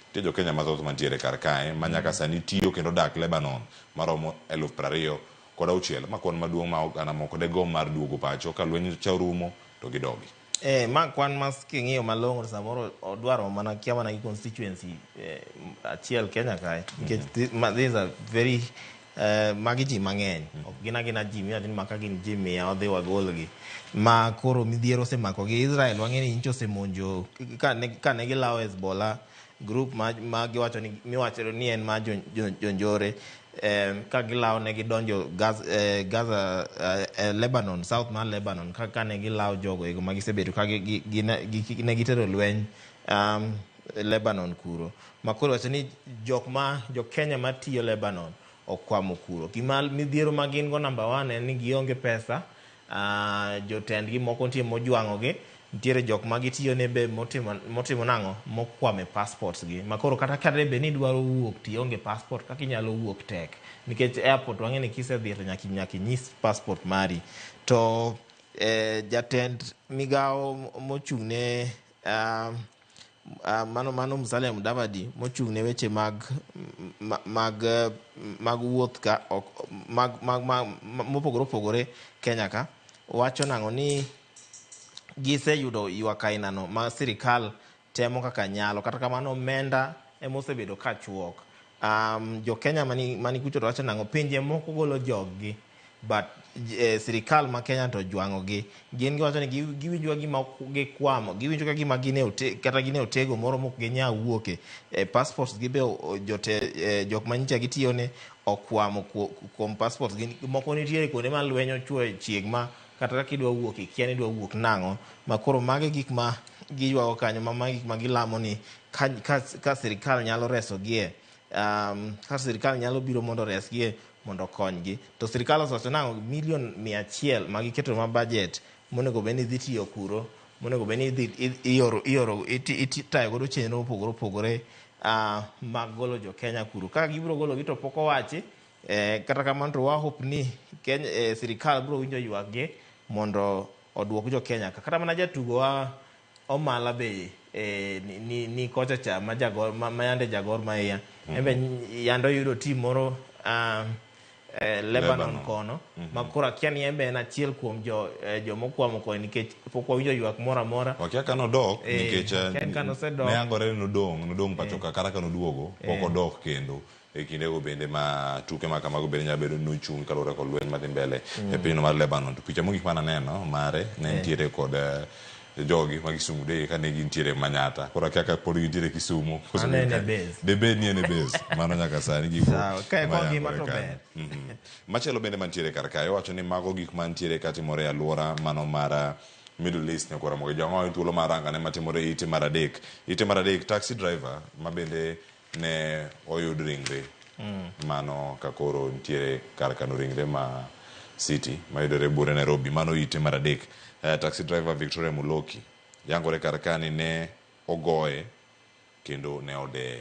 Nitie jo Kenya mathoth mantiere kar kae ma nyaka sani tiyo kendo dak Lebanon maromo 26,000 ma kwan maduong' ma oganda moko degomb mar duogo pacho ka lweny cha orumo to gidogi. Ma kwan ma king'iyo malong'o to samoro odwaro mana kia mana gi constituency achiel Kenya kae nikech these are very magi ji mang'eny ok gin agina ji miwacho ni maka gin ji 100 wadhi wagolgi ma koro midhiero osemako gi Israel wang'e ni nyicha osemonjo kane gilawo Hezbollah group ma giwacho ni miwacho ni en ma jonjore ka gilawo ne gidonjo Gaza Lebanon, south mar Lebanon ka ne gilawo jogo ego ma gisebedo ka ne gitero lweny Lebanon kuro ma koro wacho ni jok ma jo Kenya matiyo Lebanon okwamo kuro. Gima midhiero ma gin go number 1 en ni gionge pesa, jotendgi moko nitie mojwang'ogi, nitiere jok ma gitiyo ne be motimo nang'o mokwame passports gi ma koro kata ka debe ni idwaro wuok to ionge passport kaka inyalo wuok tek nikech airport wang'e ni kisedhi to nyaka inyis passport mari. To jatend migawo mochung' ne mano Musalia Mudavadi mochung' ne weche mag wuoth ka mag mopogore opogore Kenya ka wacho nang'o ni giseyudo ywak ainano ma sirikal temo kaka nyalo. Kata kamano omenda ema osebedo ka chuok. Jo Kenya mani kucho to wacho nang'o pinje moko golo joggi but sirikal ma Kenya to jwang'o gi. Gin giwacho ni giwinjo ka gima gikwamo, giwinjo ka gima gin e kata gin e otego moro mok ginyal wuoke. Passports gi be jok manyicha gitiyone okwamo kuom passports gi. Moko nitiere kuonde ma lweny ochuoye chieng' ma kata kaka idwa wuok ikia ni idwa wuok nang'o. Ma koro mago e gik ma giywago kanyo, ma mago e gik ma gilamo ni ka sirikal nyalo resogie, ka sirikal nyalo biro mondo oresgie mondo okonygi. To sirikal osewacho nang'o milion 100 ma giketo ma budget monego bed ni dhi tiyo kuro, monego bed ni idhi ioro itayo godo chenro mopogore opogore mag golo jo Kenya kuro. Kaka gibiro gologi to pok owachi. Kata kamano to wa hope ni Kenya, sirikal biro winjo ywakgi mondo oduok jo Kenya ka. Kata mana jatugo wa Omala be ni kocha cha ma jagor ma yande jagor Mahia. Embe yande oyudo team moro Lebanon kono. Ma koro akia ni embe en achiel kuom jomokwamo koni nikech pok wawinjo ywak moro amora. Wakia ka nodok nikech akia ka nosedok. Ne yangore ni nodong' pacho ka kata ka noduogo pok odok kendo. E kindego bende ma tuke ma kamago bende nyalo bedo ni nochung' kaluwore kod lweny madhi mbele e pinyno mar Lebanon. To picha mogik mane aneno mare ne nitiere kod jogi ma Kisumu Day kane gintiere Manyatta. Koro akia ka pod gintiere Kisumu. Anene base. Debed ni en e base. Mano nyaka sani gigo Sawa, ka e ma kongima yangore to kanyo. ber. Machielo bende mantiere kar kae owacho ni mago gik mantiere katimore e alwora mano mar Middle East nyakwa Ramogi Jwang'o thuolo mar rangane matimore e ite mar adek. Ite mar adek taxi driver ma bende ne oyud ringre mano ka koro nitiere kar kano ringre ma city mayudore buore Nairobi. Mano ite mar adek. Taxi driver Victoria Muloki yangore kar ka ni ne ogoye kendo ne odeye.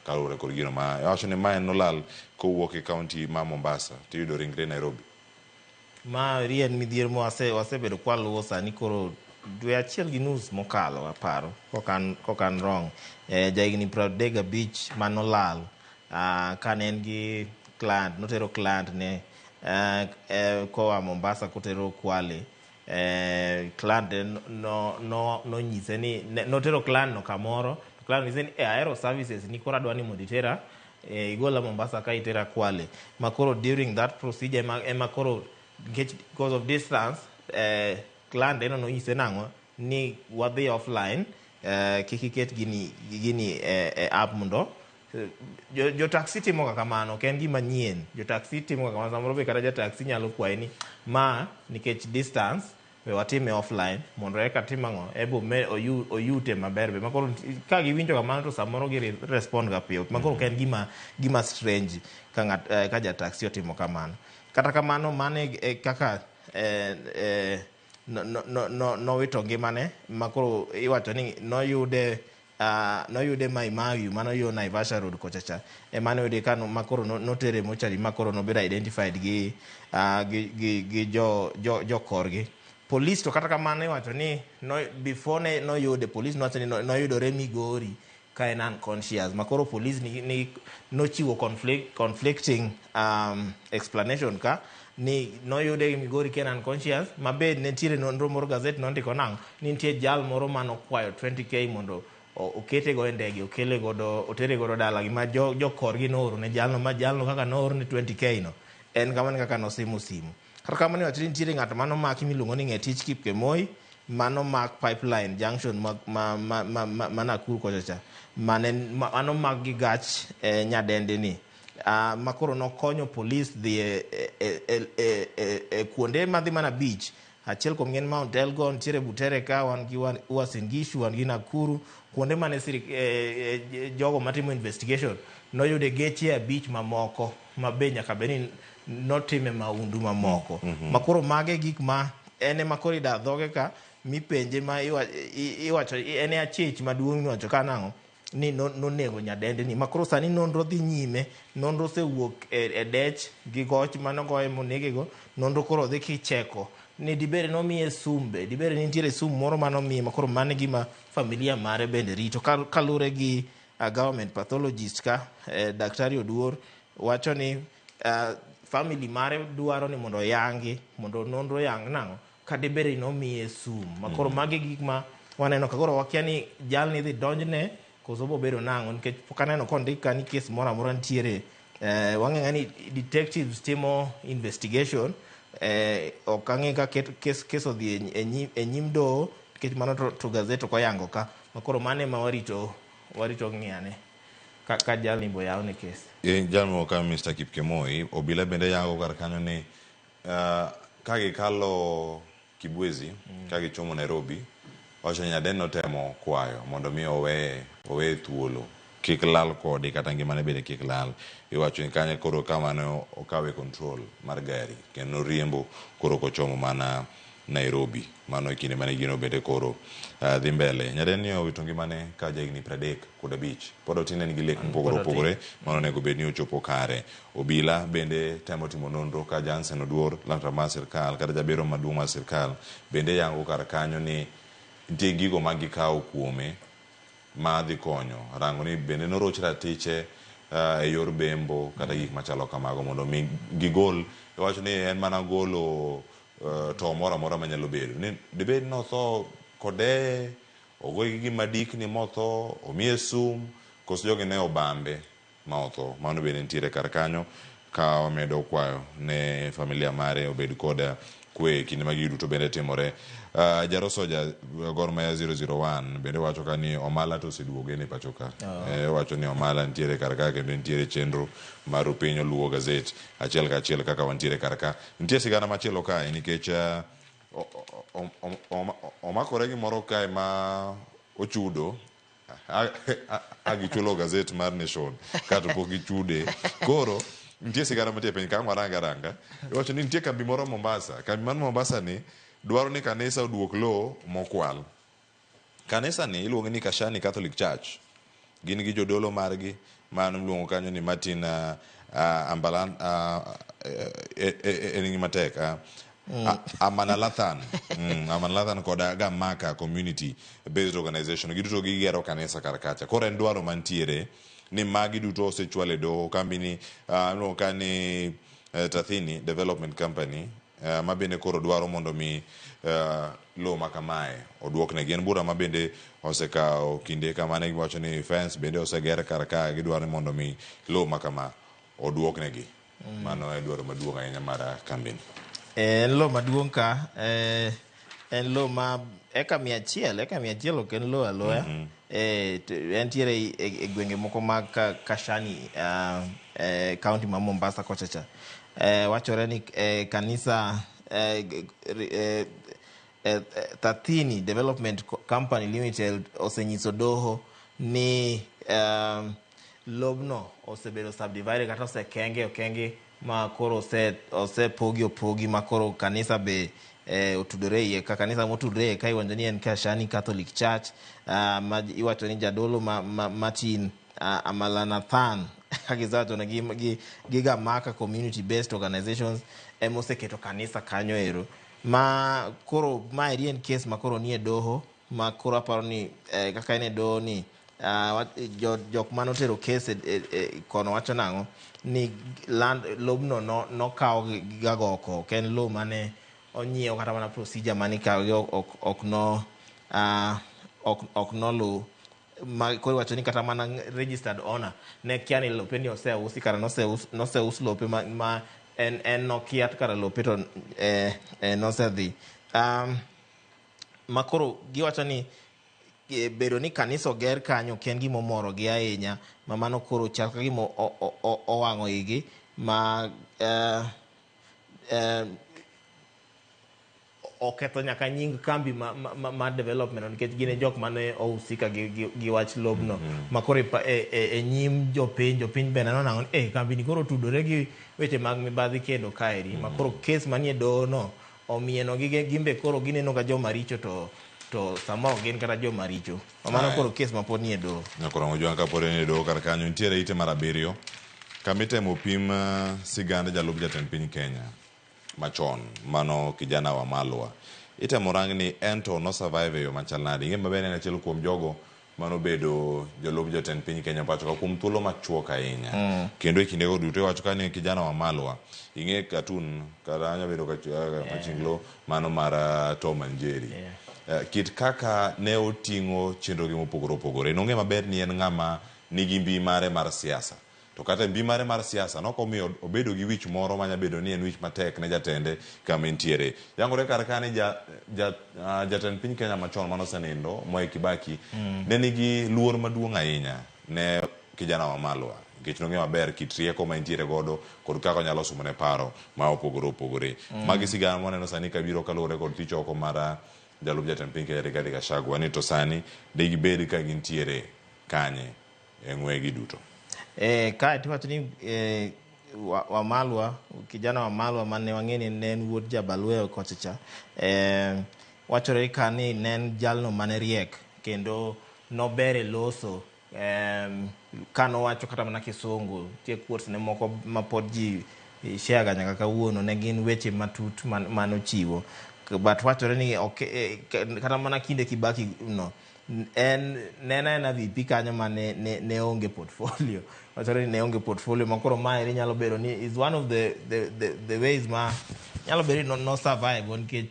Kaluwore kod gino ma owacho ni mae nolal kowuok e county ma Mombasa tiyudo ringre Nairobi. Ma eri en midhiero ma wasebedo kwaluwo sani koro dwe 1.5 mokalo aparo kokan wrong. Jahigni 35 manolal kane en gi client, notero client ne koa Mombasa kotero Kwale. Client nonyise ni notero client no kamoro, to client nonyise ni ahero services ni koro adwa ni mondo itera igola Mombasa ka itera Kwale. Ma koro during that procedure ema koro nikech because of distance client eno nonyise nang'o ni wadhi offline, kik iket gini app mondo jo taxi timo ga kamano, ok en gima nyien. Jo taxi timo ga kamano, samoro be kata ja taxi nyalo kwayi ni ma nikech distance we watime offline mondo eka tim ang'o ebo me oyute maber be. Makoro ka giwinjo kamano to samoro gi respond ga piyo. Makoro ok en gima strange ka ng'at ka ja taxi otimo kamano. Kata kamano mano e kaka nowito ngimane makoro iwacho ni noyude Mai Mahiu mano yo Naivasha Road kocha cha ema noyude ka makoro notere mochari makoro nobedo identified gi jo korgi. Police to kata kamano iwacho ni before ne noyude police nowacho ni noyudore Migori ka en unconscious makoro police ni nochiwo conflicting explanation ka ni noyude Migori ka en unconscious ma be nitiere nonro moro gazet nondiko nang'o ni nitie jal moro manokwayo 20k mondo okete go e ndege okele godo otere godo dalagi ma jo korgi nooro ne jalno ma jalno kaka noor ne 20k no en kamano kaka nosimo simu. Kata kamano iwacho ni nitiere ng'at manomaki miluongo ni Ng'etich Kipkemoi manomak Pipeline Junction ma Nakuru kocha cha manomak gi gach nyadendi ni makoro nokonyo polis dhi e kuonde madhi mana beach. Achiel kuom gin Mount Elgon, nitiere Butere ka, wan gi Uasin Gishu, wan gi Nakuru, kuonde mane jogo matimo investigation noyude geche 5 mamoko ma be nyaka bed ni notime maundu mamoko. Makoro mage gik ma en ema koro ida dhoge ka mipenje ma iwacho en e achich maduong' miwacho ka nang'o ni nonego nyadendi ni. Makoro sani nonro dhi nyime, nonro osewuok e dech gi goch manogoye monegego, nonro koro dhi kicheko ni dibed nomiye sumbe, dibed ni nitiere sum moro manomiye makoro mano e gima familia mare bende rito. Kaluwore gi government pathologist ka Daktari Oduor wacho ni family mare dwaro ni mondo oyangi, mondo nonro oyang nang'o kadibed ni nomiye sum. Makoro magi gik ma waneno ka koro wakia ni jalni idhi donjne koso bobedo nang'o nikech pok aneno kondik ka ni kes moro amora nitiere. Wang'eyo ni detectives timo investigation. Ok ang'e ka kes odhi e nyim doho nikech mano to gazet ok oyango ka. Makoro mano ema warito ng'iyane ka jalni bo yawne kes. Jalno ka Mr. Kipkemoi, obila bende yango kar kanyo ni ka gikalo Kibwezi, ka gichomo Nairobi, wacho ni Nyaden notemo kwayo mondo mi oweye thuolo kik lal kode kata ngimane bende kik lal. Iwacho ni kanyo koro kama ne okawe control mar gari kendo noriembo koro kochomo mana Nairobi. Mano e kinde mane gino bende koro dhi mbele. Nyaden ni owito ngimane ka jahigni 35. Pod otin en gi lek mopogore opogore mano onego bed ni ochopo kare. Obila bende temo timo nonro ka Jansen Oduor, laktar mar sirkal kata jabero maduong' mar sirkal bende yango kar kanyo ni nitie gigo ma gikawo kuome ma dhi konyo rango ni bende noroch ratiche e yor bembo kata gik machalo kamago mondo mi gigol. Iwacho ni en mana golo to moro amora manyalo bedo ni dibed notho kode, ogoye gi gima dikni motho, omiye sum, koso jogi ne obambe ma otho. Mano bende nitiere kar kanyo ka wamedo kwayo ne familia mare obed kod kwe kinde ma gigi duto bende timore. Jaro Soja Gor Mahia 001 bende wacho ka ni Omala to oseduogo en e pacho ka. Wacho ni Omala nitiere kar ka kendo nitiere chenro mar piny oluwo gazet achiel ka achiel kaka wantiere kar ka. Nitie sigana machielo kae nikech omakore gi moro kae ma ochudo agichulo gazet mar Nation kato pok gichude. Koro nitie sigana mantie piny ka waranga ranga. Iwacho ni nitie kambi moro Mombasa. Kambi mar Mombasa ni dwaro ni kanisa oduok lowo mokwal. Kanisa ni iluongo ni Kashani Catholic Church. Gin gi jodolo margi mano iluongo kanyo ni Martin Ambalan en gima tek Amanalathan. Amanalathan kod Gamaka Community Based Organization. Giduto gigero kanisa kar kacha. Koro en dwaro mantiere ni magi duto osechwal e doho. Kambi ni iluongo ka ni Tathini Development Company ma bende koro dwaro mondo mi lowo ma kamae oduoknegi. En bura ma bende osekawo kinde kama ne giwacho ni fence bende oseger kar ka, gidwaro ni mondo mi lowo ma kama oduoknegi. Mano e dwaro maduong' ahinya mar kambini. En lowo maduong' ka, en lowo ma eka 100 ok en lowo aloya. Entiere e gwenge moko mag Kashani, county ma Mombasa kocha cha. Wachore ni kanisa Tathini Development Company Limited osenyiso doho ni lobno osebedo subdivided kata osekenge okenge ma koro osepogi opogi ma koro kanisa be otudore iye ka kanisa motudore iye ka iwacho ni en Kashani Catholic Church, ma iwacho ni jadolo Martin Amalanathan kagizawacho ni gi Gamaka Community Based Organizations ema oseketo kanisa kanyo ero. Ma koro maeri en kes ma koro nie doho ma koro aparo ni kaka en e doho ni jok manotero kes kono wacho nang'o ni land lobno nokaw gi gagoko, ok en lowo mane onyiew kata mana procedure mane ikawo gi ok noluw. Ma koro iwacho ni kata mana registered owner ne kia ni lope ni oseusi, kara noseus lope ma en nokia kara lope to nosedhi. Ma koro giwacho ni bedo ni kanisa oger kanyo ok en gima omorogi ahinya, ma mano koro chal ka gima owang'o igi ma oketho nyaka nying kambi ma development nikech gin e jok mane ohusika gi wach lobno. Ma koro e nyim jopiny be neno nang'o ni kambi ni koro otudore gi weche mag mibadhi kendo kaeri. Ma koro kes manie doho no omieno gi gimbe koro gineno ka joma richo to samoro gin kata joma richo. Mano koro kes ma pod nie doho. Nyakoro Ojwang' kapod en e doho kar kanyo nitiere ite mar 7 kama itemo pim sigand jalup jatend piny Kenya machon mano kijana wa Malwa. Itemo rang ni en to no survive e yo machal nade. Ing'e maber en achiel kuom jogo manobedo jolup jatend piny Kenya pacho ka kuom thuolo machuok ahinya. Kendo e kindego duto iwacho ka ni kijana Wamalwa ing'e cartoon kata anya bedo kachinglo mano mar Tom and Jerry. Kit kaka ne oting'o chenrogi mopogore opogore nong'e maber ni en ng'ama nigi mbi mare mar siasa to kata mbi mare mar siasa nokomiyo obedo gi wich moro manya bedo ni en wich matek ne jatende kama entiere. Yangore kar ka ni jatend piny Kenya machon manosenindo Mwai Kibaki ne nigi luor maduong' ahinya ne kijana Wamalwa nikech nong'eyo maber kit rieko ma entiere godo kod kaka onyalo sumone paro ma opogore opogore. Magi sigana mwaneno sani kabiro kaluwore kod tich oko mar jalup jatend piny Kenya Rigathi Gachagua ni to sani de gibed ka gintiere kanye e ng'wegi duto. Kae tiwacho ni Wamalwa, kijana Wamalwa mane wang'e ni ne en wuod Jabalweyo kocha cha, wachore ka ni ne en jalno mane riek kendo nober e loso. Kanowacho kata mana kisungu, nitie quotes ne moko ma pod ji share ga nyaka kawuono, ne gin weche matut manochiwo. But wachore ni ok, kata mana kinde Kibaki no en ne en aena VP kanyo ma ne onge portfolio. Wachore ni ne onge portfolio ma koro maeri nyalo bedo ni is one of the ways ma nyalo bedo ni no survive nikech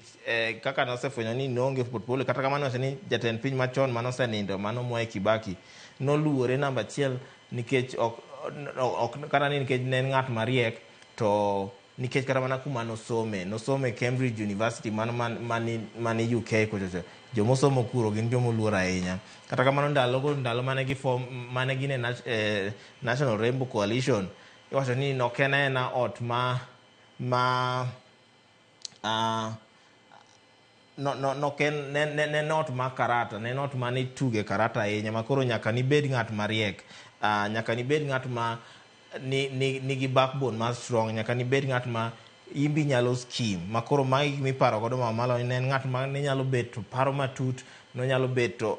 kaka nosefwenyo ni noonge portfolio. Kata kamano wacho ni jatend piny machon manosenindo mano Mwai Kibaki noluore namba achiel nikech ok kata ni nikech ne en ng'at mariek, to nikech kata mana kuma nosome Cambridge University mano mani UK kochocho, jomosomo kuro gin jomoluor ahinya. Kata kamano ndalogo, ndalo mane gifom mane gin e National Rainbow Coalition, iwacho ni nok en aena ot ma no, no, nok en ne ot mar karata, ne en ot mane ituge karata ahinya, ma koro nyaka nibed ng'at mariek, nyaka nibed ng'at ma nigi backbone mar strong, nyaka nibed ng'at ma imbi nyalo scheme. Ma koro magi gik miparo godo Wamalwa ni ne en ng'at ma ne nyalo bet to paro matut, nonyalo bet to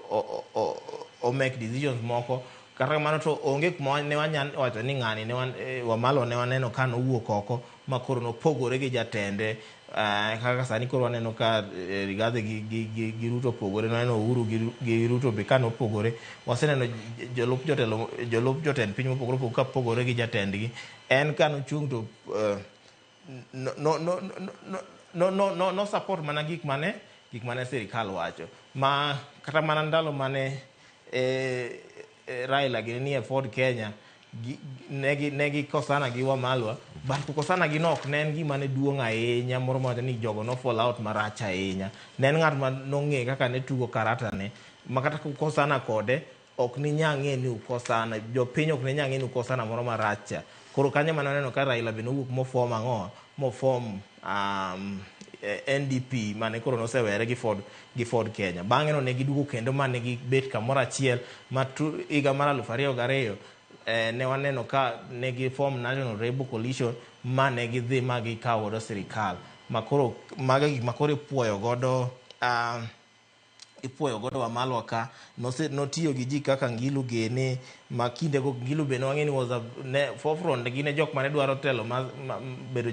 o make decisions moko. Kata kamano to onge kuma ne wanya wacho ni ng'ani ne wan, Wamalwa ne waneno ka nowuok oko ma koro nopogore gi jatende, kaka sani koro waneno ka Rigathi gi Ruto opogore. Nwaneno Uhuru gi Ruto be ka nopogore. Waseneno jolup jotelo, jolup jotend piny mopogore opogore ka pogore gi jatendgi. En ka nochung' to no support mana gik mane sirikal wacho. Ma kata mana ndalo mane Raila gini nie Ford Kenya, ne gikosana gi Wamalwa, but kukosana gi no ok ne en gima ne duong' ahinya moro mawacho ni jogo no fall out marach ahinya. Ne en ng'at ma nong'e kaka ne tugo karata ne ma kata kukosana kode ok ninya ng'e ni ukosana, jopiny ok ne nya ng'e ni ukosana moro marach cha. Koro kanyo mane waneno ka Raila be nowuok mofom ang'o mofom NDP mane koro nosewere gi Ford Kenya. Bang'e no ne giduogo kendo mane gibet kamoro achiel ma higa mar 2002 ne waneno ka ne giform National Rainbow Coalition ma ne gidhi ma gikawo godo sirikal. Ma koro mago e gik ma koro ipuoyo godo Wamalwa ka notiyo gi ji kaka Ngilu Gene, ma kindego Ngilu be ne wang'e ni was a ne forefront, gin e jok mane dwaro telo ma bedo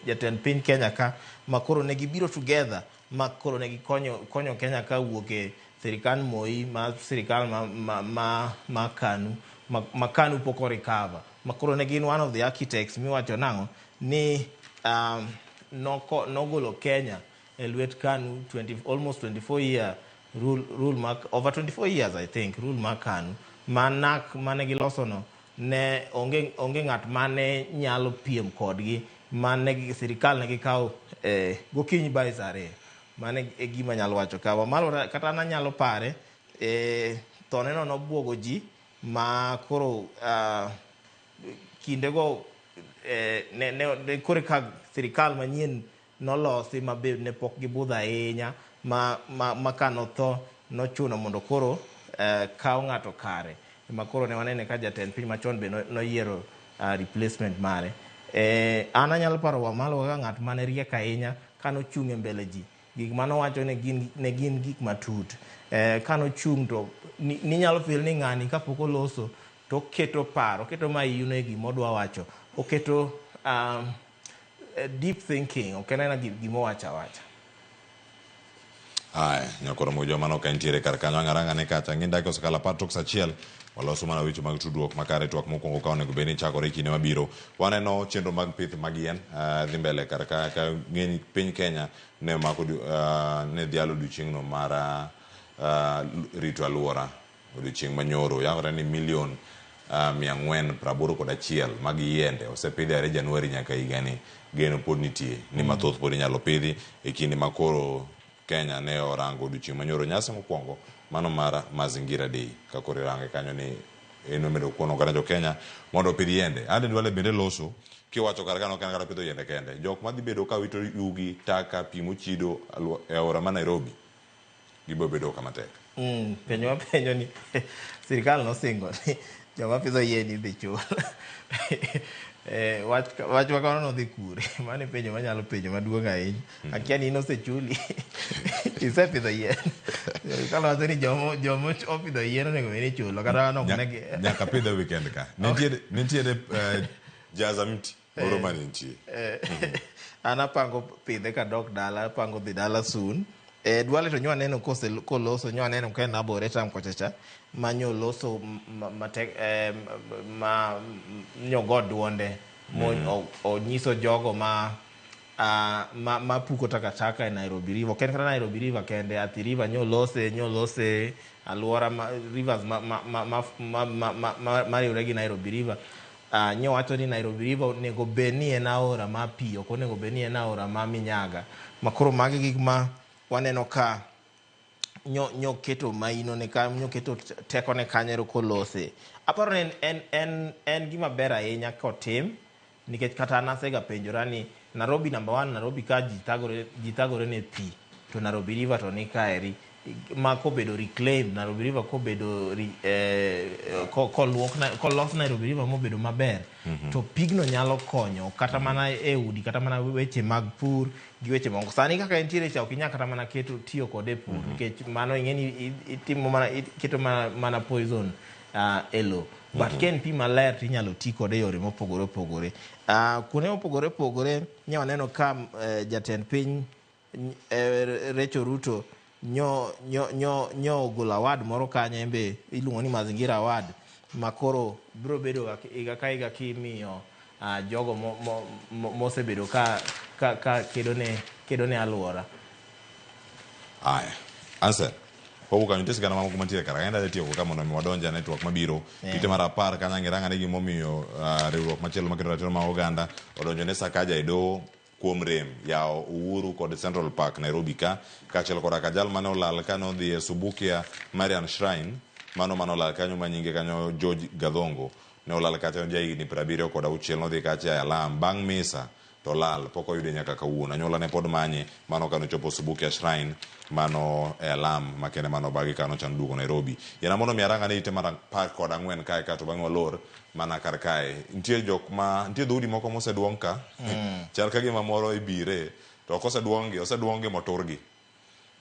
jatend piny Kenya ka, ma koro ne gibiro together ma koro ne gikonyo konyo Kenya ka wuok e sirikal Moi ma sirikal ma KANU ma KANU pok o recover, ma koro ne gin one of the architects miwacho nang'o ni nogolo Kenya e lwet KANU 20, almost 24 year rule mar over 24 years, I think, rule mar KANU ma NARC mane giloso no ne onge ng'at mane nyalo piem kodgi mane sirikal ne gikawo gokinyi by saa 2. Mano e gima anyalo wacho ka Wamalwa. Kata an anyalo pare, thone no nobuogo ji ma koro kindego ne koro ka sirikal manyien nolosi ma be ne pok gibudho ahinya ma ka notho nochuno mondo koro kaw ng'ato kare ma koro ne wanene ka jatend piny machon be noyiero replacement mare. An anyalo paro Wamalwa kaka ng'at mane riek ahinya kanochung' e mbele ji, gik manowacho ne gin gik matut. Kanochung' to ninyalo feel ni ng'ani kapok oloso to oketo paro, oketo maino e gima odwa wacho, oketo deep thinking, ok en aena gima owacho awacha. Aya, nyakoro mujo mano ka nitiere kar kanyo ang' arang'ane kacha ng'in dakika osekalo apar tok saa achiel waloso mana weche mag tudruok makare twak mokwongo ka onego bed ni chakore e kinde mabiro. Waneno chenro mag pith mag yien dhi mbele kar ka ka ng'eny piny Kenya ne omako ne dhialo odiochieng'no mar rito aluora odiochieng' manyoro. Yangore ni milion 481 mag yiende osepidhi are Januari nyaka higani. Geno pod nitie ni mathoth pod inyalo pidhi e kinde ma koro Kenya ne orango odiochieng' manyoro nyasi mokwongo mano mar Mazingira Day ka koro irange kanyo ni en omedo kono oganda jo Kenya mondo opidh yiende. Aden Duale bende loso kiwacho kar ka ok en kata pidho yiende kende. Jok madhi bedo ka wito yugi, taka, pi mochido e aora ma Nairobi gibiro bedo kama tek. Penjo mapenjo ni sirikal nosingo ni joma pidho yien idhi chul. Wach ma kamano nodhi kure? Mano e penjo manyalo penjo maduong' ahinya. Akia ni in osechuli. Isepidho yien. Sirikal wacho ni joma opidho yien onego bed ni ichulo kata kamano ok ne Nyaka pidhe weekend ka. Nitiere jaza mti moro mane nitie. An apango pidhe kadok dala, apango dhi dala soon. Duale to nyo aneno koloso, nyo aneno ka en Arboretum kocha cha, ma nyo loso matek, ma nyo go duonde, mo onyiso jogo ma puko takataka e Nairobi River. Ok en kata Nairobi River kende, Athi River nyo lose aluora ma, rivers ma riwre gi Nairobi River. Nyo wacho ni Nairobi River onego bed ni en aora ma pi, ok onego bed ni en aora ma minyaga. Ma koro magi gik ma waneno ka nyo keto maino ne ka, nyo keto teko ne kanyo ero kolose. Aparo ni en gima ber ahinya kotim, nikech kata an asega penjora ni Nairobi number 1, Nairobi ka ji thagore ne pi, to Nairobi River to ni kaeri ma kobedo reclaimed, Nairobi River kobedo kolos Nairobi River mobedo maber, to pigno nyalo konyo kata mana e udi, kata mana weche mag pur gi weche moko. Sani kaka entiere cha ok inyal kata mana keto tiyo kode e pur, nikech mano ing'e ni itimo mana, iketo mana poison e lowo. But ka en pi maler to inyalo ti kode e yore mopogore opogore. Kuonde mopogore opogore nya waneno ka jatend piny Rachel Ruto nyo ogolo award moro kanyo embe iluongo ni Mazingira Award, ma koro biro bedo higa ka higa kimiyo jogo mosebedo ka kedo ne aluora. Aya, Ansel, wawuok kanyo, nitie sigana mamoko mantiere kar ka, adhi tiyo ka mondo mi wadonj e network mabiro. Ite mar 10 kanyo ang' irang'ane gimomiyo riwruok machielo maketo ratiro mag oganda odonjo ne Sakaja e doho kuom rem yawo Uhuru kod Central Park Nairobi ka, kaachiel koda ka jal mane olal ka nodhi e Subukia Marian Shrine, mano mane olal kanyo ma nyinge kanyo George Gathongo, ne olal kacha ja higni 76, nodhi kacha e alam bang' misa to olal, pok oyude nyaka kawuono. Anyuola ne pod manye, mano kane ochopo Subukia Shrine, mano e alam makende mano obagi kano chano duogo Nairobi. Yiena mondo mi arang'ane ite mar 14 kae kato bang'e walor mana kar kae. Nitie jok ma, nitie dhoudi moko moseduong' ka. Chal ka gima moro ibire, to ok oseduong'gi, oseduong'gi moturgi.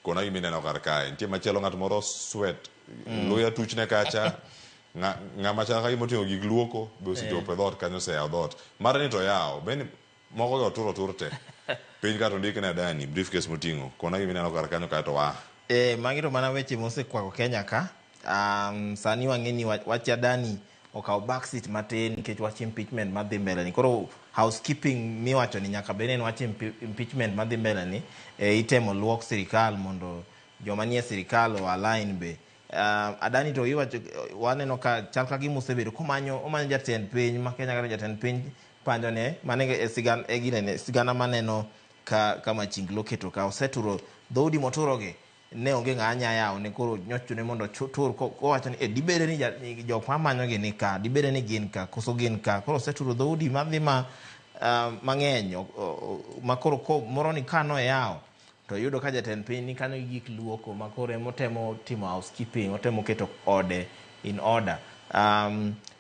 Kona gima ineno kar kae. Nitie machielo ng'at moro sweat, luya tuchne kacha. Ng'ama chal ka gima oting'o gik luoko be osechopo e dhoot kanyo, oseyawo dhoot. Mare ni to oyawo, be ni moko go otur otur te. Piny ka to ondik ne Adani, briefcase moting'o. Kona gima ineno kar kanyo kae to wa. Magi to mana weche mosekwako Kenya ka. Sani wang'e ni wach Adani okawo backseat matin nikech wach impeachment madhi mbele ni. Koro housekeeping miwacho ni nyaka bed ni en wach impeachment madhi mbele ni, itemo luok sirikal mondo joma nie sirikal o align be. Adani to iwacho, waneno ka chal ka gima osebedo komanyo, omanyo jatend piny ma Kenya kata jatend piny panjone, mano e e ginene, sigana maneno ka Machinglo oketo ka oseturo dhoudi moturogi ne onge ng'a nya yawo ne, koro nyochune mondo tur kowacho ni dibede ni jok mamanyogi ni ka, dibede ni gin ka, koso gin ka. Koro oseturo dhoudi madhi mang'eny, ma koro moro ni ka noyawo to yudo ka jatend piny ni kanyo gi gik luoko ma koro ema otemo timo housekeeping, otemo keto ode in order.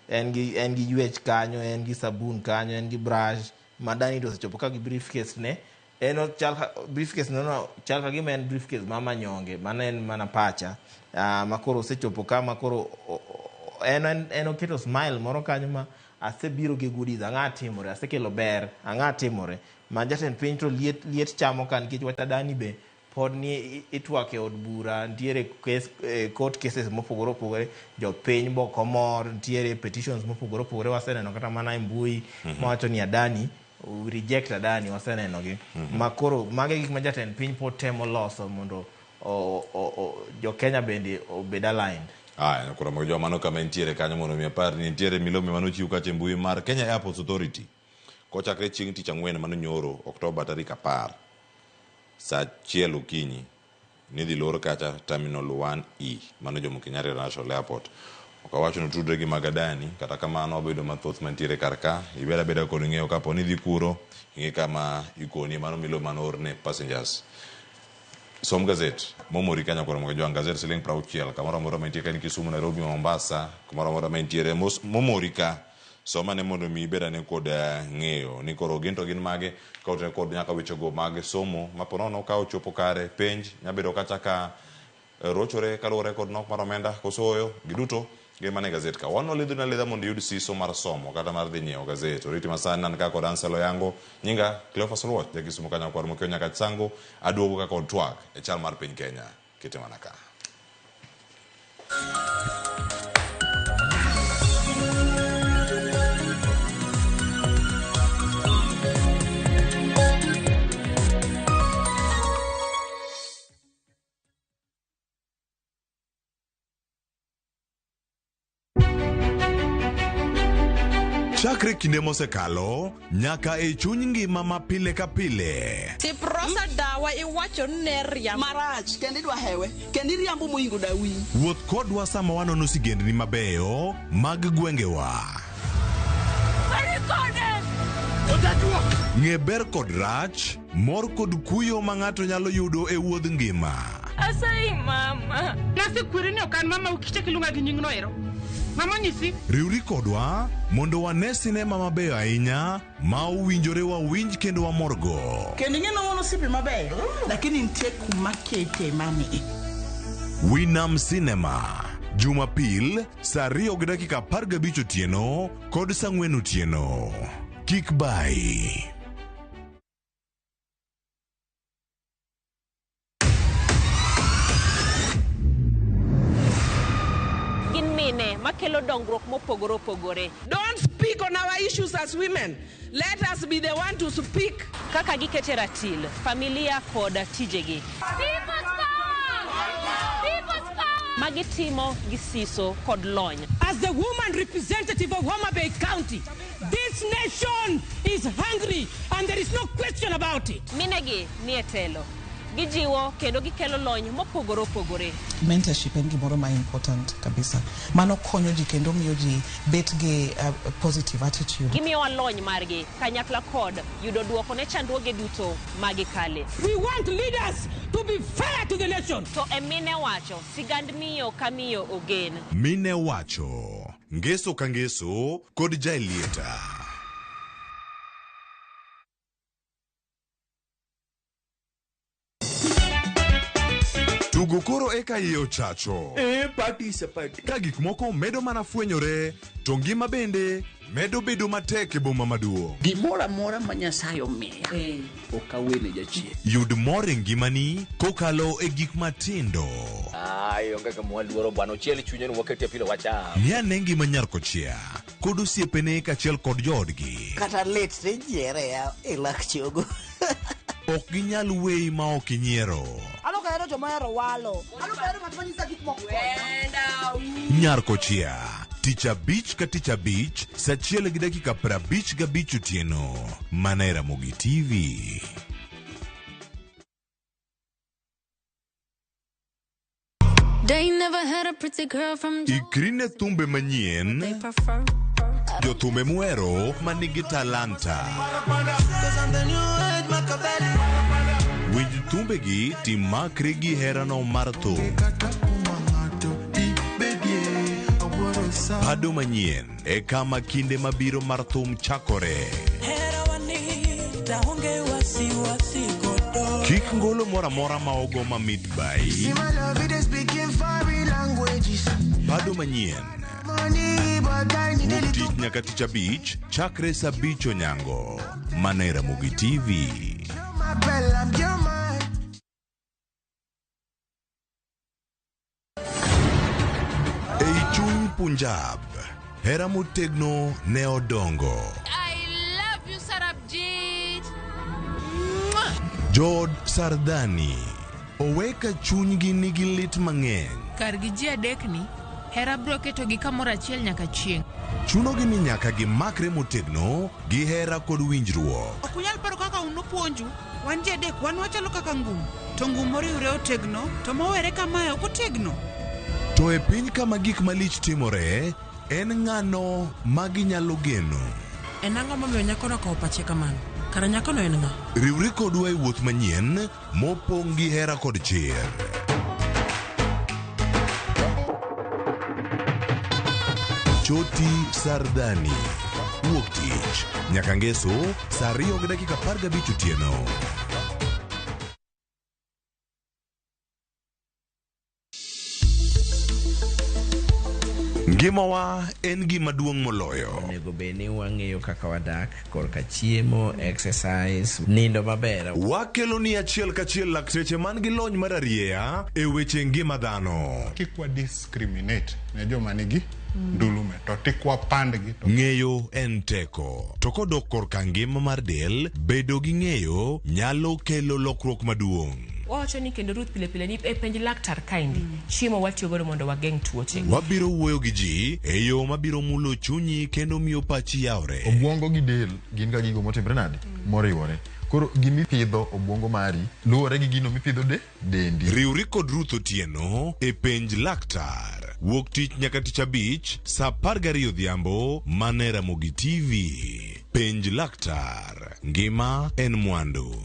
En gi ywech kanyo, en gi sabun kanyo, en gi brush. Madani to osechopo ka gi briefcase ne. En chal ka, briefcase no no, chal ka gima en briefcase ma manyonge, mano en mana pacha. Ma koro osechopo ka, ma koro en oketo smile moro kanyo ma asebiro gi goodies, ang'a timore, asekelo ber, ang'a timore. Ma jatend piny to liet chamo ka nikech wach Adani be Pod ni itwak e od bura, nitiere case, court cases mopogore opogore, jopiny be ok omor, nitiere petitions mopogore opogore waseneno kata mana e mbui mawacho ni Adani, we reject Adani, waseneno gi. Ma koro mago e gik ma jatend piny pod temo loso mondo jo Kenya bende obed aligned. Aya, koro mag joma mano kama entiere kanyo mondo mi apar ni nitiere milome mane ochiw kacha e mbui mar Kenya Airports Authority kochakre chieng' tich ang'wen mano nyoro Oktoba tarik 10 saa 1 okinyi nidhi lor kacha Terminal 1E mano Jomo Kenyatta International Airport. Ok awacho ni otudre gi mag Adani, kata kamano wabedo mathoth mantiere kar ka, ibed abeda kod ng'eyo kapo ni idhi kuro, ing'e kama ikoni mano milome mane oorne passengers. Som gazet momori kanyo koro mondo jwang' gazet siling 60 kamoro amora ma intie ka in Kisumu, Nairobi, Mombasa, kamoro amora ma intiere momori ka som ane mondo mi ibed ane kod ng'eyo ni koro gin to gin mage ka otenore kod nyaka wechego mag somo ma po nono ka ochopo kare penj nyabedo kacha ka rochore kaluwore kod nok mar omenda koso ooyo giduto gin mana e gazet ka. Wan walidhoni alidha mondo iyud siso mar somo kata mar dhi nyiewo gazet. Oriti masani an ka kod Ansel Oyango, nyinga Cleophas Oluoch, ja Kisumu kanyo kwar mokiewo nyaka Chango, aduogo ka kod twak e chal mar piny Kenya. Kete mana ka. Chakre kinde mosekalo nyaka e chuny ngima ma pile ka pile. Siprosa dawa iwacho ni ne riambo. Marach kendo idwa hewe kendo iriambo mohingo dawi. Wuoth kodwa sama wanono sigendni mabeyo mag gwengewa. Ng'e ber kod rach, mor kod kuyo ma ng'ato nyalo yudo e wuodh ngima. Asayi mama. Nasekweri ni ok an mama ukichak iluonga gi nyingno ero. Mama onyisi. Riwri kodwa mondo wane sinema mabeyo ahinya ma owinjore wawinj kendo wamorgo. Kendo ing'e ni wan osiepe mabeyo, lakini nitie kuma kete mani. Winam Cinema, Jumapil saa 2:15 otieno kod saa 4 otieno. Kik bayi. Gin mine makelo dongruok mopogore opogore. Don't speak on our issues as women. Let us be the one to speak. Kaka gikete ratil, familia kod tijegi. Magitimo gi siso kod lony. As the woman representative of Homa Bay County, this nation is hungry and there is no question about it. Minegi nie telo. Gijiwo kendo gikelo lony mopogore opogore. Mentorship en gimoro ma important kabisa. Mano konyo ji kendo miyo ji bet gi positive attitude. Gimiyowa lony margi kanyakla kod yudo duoko ne chandruoge duto ma gikale. We want leaders to be fair to the nation. To e mine wacho, sigand miyo ka miyo ogen. Mine wacho, ngeso ka ngeso kod Jaelieta. Tugo koro eka iye ochacho. Party is a party. Ka gik moko medo mana fwenyore, to ngima bende medo bedo matek e boma maduong'. Gimoro amora ma Nyasaye omiya, ok awene jachien. Yud mor e ngimani kokalo e gik matindo. Ai, onge kama waluoro bwana, ochiel chunye ni wakete pilo wacham. Ng'i ane ngima nyar kochia kod osiepene kaachiel kod joodgi. Kata lit to inyiere ya e lak chogo. Ok ginyal weyi ma ok inyiero. An ok ahero joma ohero walo. An ok ahero ng'at ma nyisa gik moko. Nyar kochia, tich abich ka tich abich, saa 1:55 otieno. Mana e Ramogi TV. They never had a pretty girl from Ikri ne thumbe manyien, they prefer. jothumbe muhero manigi talanta. Winj thumbegi timakri gi herano mar thum. Pado manyien e kama kinde mabiro mar thum chakore. Kik ngolo moro amora ma ogo mamit bayi. Pado manyien. Wuok tich nyaka tich abich chakre saa 5 onyango. Mana e Ramogi TV. Punjab, hera motegno ne odongo. I love you, Sarabjit. Jood Sardani owe ka chunygi nigi lit mang'eny. Kargi ji adekni, hera biro ketogi kamoro achiel nyaka chieng'. Chunogi ni nyaka gimakre motegno gi hera kod winjruok. Ok unyal paro kaka un upuonju. Wan ji adek wan wachalo kaka ngum. To ngum moriwre otegno, to mowere kamae ok otegno. To e piny kama gik malich timore, en ng'ano ma ginyalo geno? En ang'o momiyo nyakono okawo pache kamano? Kara nyakono en ng'a? Riwri kodwa e wuoth manyien mopong' gi hera kod chir. Choti Sardani. Wuok tich nyaka ngeso saa 2:15 otieno. Ngimawa en gima duong' moloyo. Onego bed ni wang'eyo kaka wadak korka chiemo, exercise, nindo maber. Wakelo ni achiel kachiel lakteche man gi lony mar arieya e weche ngima dhano. Kik wa discriminate ne joma nigi ndulume to tik wapandgi to Ng'eyo en teko. To kodok korka ngima mar del, bedo gi ng'eyo nyalo kelo lokruok maduong'. Wawacho ni kendo Ruth pile pile ni e penj laktar kaendi chiemo watiyo godo mondo wageng' tuoche. Wabiro wuoyo gi ji e yo mabiro mulo chunyi kendo miyo pachi yawre. Obwongo gi del gin ga gigo motimre nade? Moriwore. Koro gimipidho obwongo mari luwore gi gino mipidho de dendi. Riwri kod Ruth Otieno e penj laktar. Wuok tich nyaka tich abich saa 12 odhiambo mana e Ramogi TV. Penj laktar. Ngima en mwandu.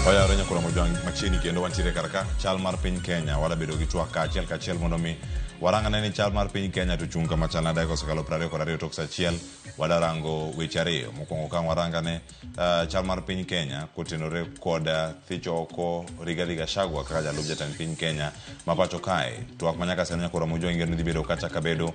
Oyawre nyakoro mojwang' machiegni kendo wantiere kar ka chal mar piny Kenya wadabedo gi twak kaachiel kachiel mondo mi warang ane ni chal mar piny Kenya to chung' kama chal nade kosekalo 22 tok saa achiel wadarango weche ariyo mokwongo ka warang ane uh, chal mar piny Kenya kotenore kod uh, thicho oko Rigathi Gachagua kaka jalup jatend piny Kenya ma pacho kae twak ma nyaka sani nyakoro mojwang' igeno dhi bedo kata kabedo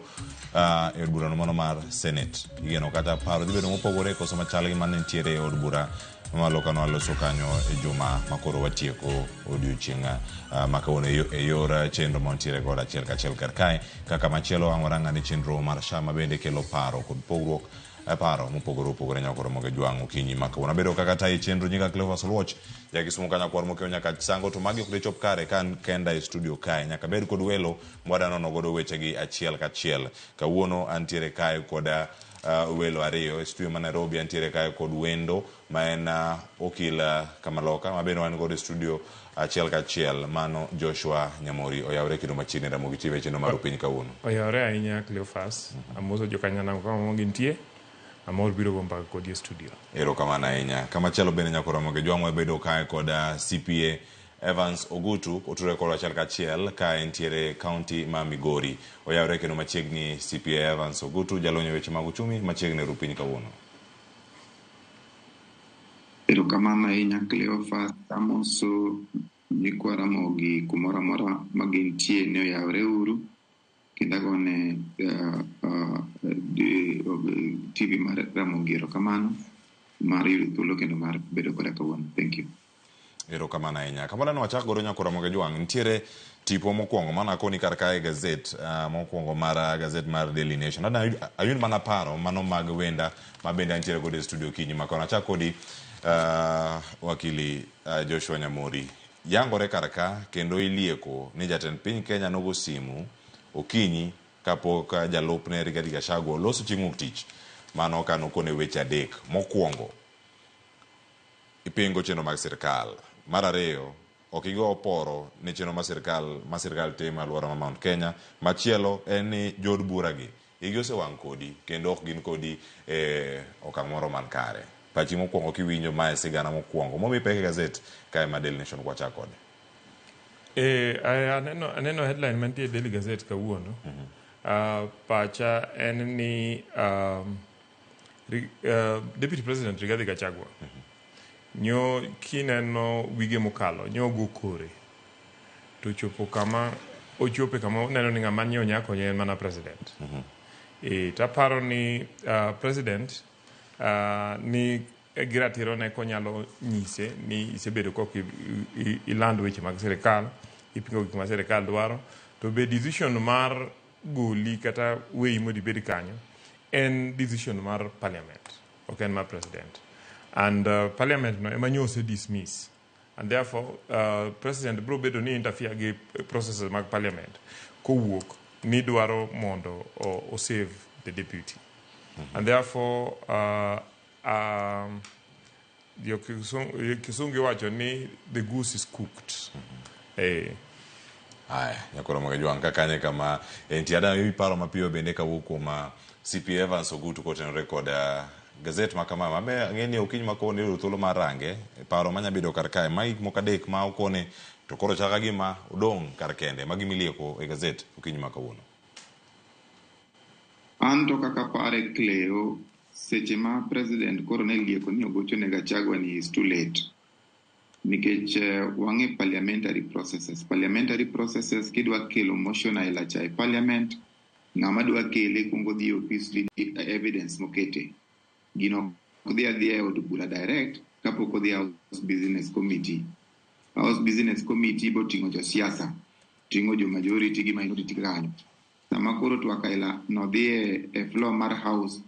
uh, e od burano mano mar Senate igeno kata paro dhi bedo mopogore koso machal gi mane nitiere e od bura mamalo kano waloso kanyo e juma makoro watieko odiochieng' uh, ma kawuono e e yor chenro mantiere godo achiel kachiel kar kae kaka machielo ang' warang ane chenro mar SHA ma bende kelo paro kod pogruok e paro mopogore opogore nyaka koro jwang' okinyi ma kawuono abedo kaka tayo chenro nyinga Cleophas Oluoch ja Kisumu ka nyakwar mokew nyaka sango to magi ok dichop kare ka an kenda e studio kae nyaka bed kod welo mwadanono godo wechegi achiel kachiel kawuono antiere kae koda uh, welo ariyo e studio ma Nairobi antiere kae kod wendo ma en uh, okil uh, Kamaloka ma bende wan godo e studio achiel kachiel mano Joshua Nyamori oyawre kendo machiegni Ramogi TV e chenro mar piny kawuono. Oyawre ahinya Cleophas, amoso jokanyanam kama gintie, amor biro go mbaka kodi e studio. Erokamano ahinya. Kamachielo bende nyaka Ramogi Jwang' wabedo kae kod uh, CPA Evans Ogutu oture kodwa achiel kachiel ka entiere county ma Migori. Oyawre kendo machiegni CPA Evans Ogutu jalony e weche mag uchumi machiegni e piny kawuono. Erokamano ahinya Cleophas, amoso nyikwa Ramogi kumoro amora ma gintie ni oyawre uru kendo agone TV mar Ramogi erokamano mar yudo thuolo kendo mar bedo koda kawuono. Thank you. Erokamano ahinya. Kamano ne wachak godo nyakora Ramogi Jwang', nitiere tipo mokwongo mana akoni kar kae gazet mokwongo mar gazet mar Daily Nation. Adwa ayud mana paro mano mag wenda ma bende antiere godo e studio kinyi ma kono. Achak kodi wakili Joshua Nyamori. Yangore kar ka kendo ilieko ni jatend piny Kenya nogo simu okinyi kapok jalupne Rigathi Gachagua oloso chieng' wuok tich. Mano kanokone weche adek. Mokwongo, ipingo chenro mag sirkal. Mar ariyo, ok igo oporo ne chenro ma sirkal timo e alwora ma Mount Kenya. Machielo en ni jood bura gi igi osewang' kodi kendo ok gin kodi e okang' moro man kare. Pachi mokwongo kiwinjo mae sigana mokwongo momi pek e gazet kae ma Daily Nation kwachak kode. Aneno headline mantie e Daily Gazette kawuono. Pacha en ni Deputy President Rigathi Gachagua nyo kineno wige mokalo nyo go kore to chopo kama ochope kama oneno ni ng'ama nyiewo nyako en mana president. E, taparo ni president ni gi ratiro ne konyalo nyise ni isebedo kok iland weche mag sirikal, ipingo gik ma sirikal dwaro, to be decision mar goli kata weyi mondo ibed kanyo en decision mar parliament, ok en mar president. And parliament no ema nyo ose dismiss and therefore president biro bedo ni interfere gi processes mag parliament kowuok ni dwaro mondo o save the deputy. And therefore jo Kisungu iwacho ni the goose is cooked. Aya, nyakoro mag jwang' ka kanye kama entie. Ada paro mapiyo bende kawuok kuom CP Evans Ogutu kotenore kod gazet ma kama mabe ang'e ni okinyi ma kawuono iyudo thuolo mar range paro manya bedo kar kae. Magi gik moko adek ma okone to koro chal ka gima odong' kar kende. Magi milieko e gazet okinyi ma kawuono. An to kaka pare Cleo, seche ma president koro ne lieko ni ogocho ne Gachagua ni is too late. Nikech wang'e parliamentary processes. Parliamentary processes kidwa kelo motion aila cha e parliament, ng'ama dwa kele kuongo dhi e ofis gi evidence mokete. Gino ok dhi adhiya e od bura direct kapok odhi House Business Committee. House Business Committee boting'o josiasa, ting'o jo majority gi minority kanyo. Sama koro twak aila no dhi e floor mar House,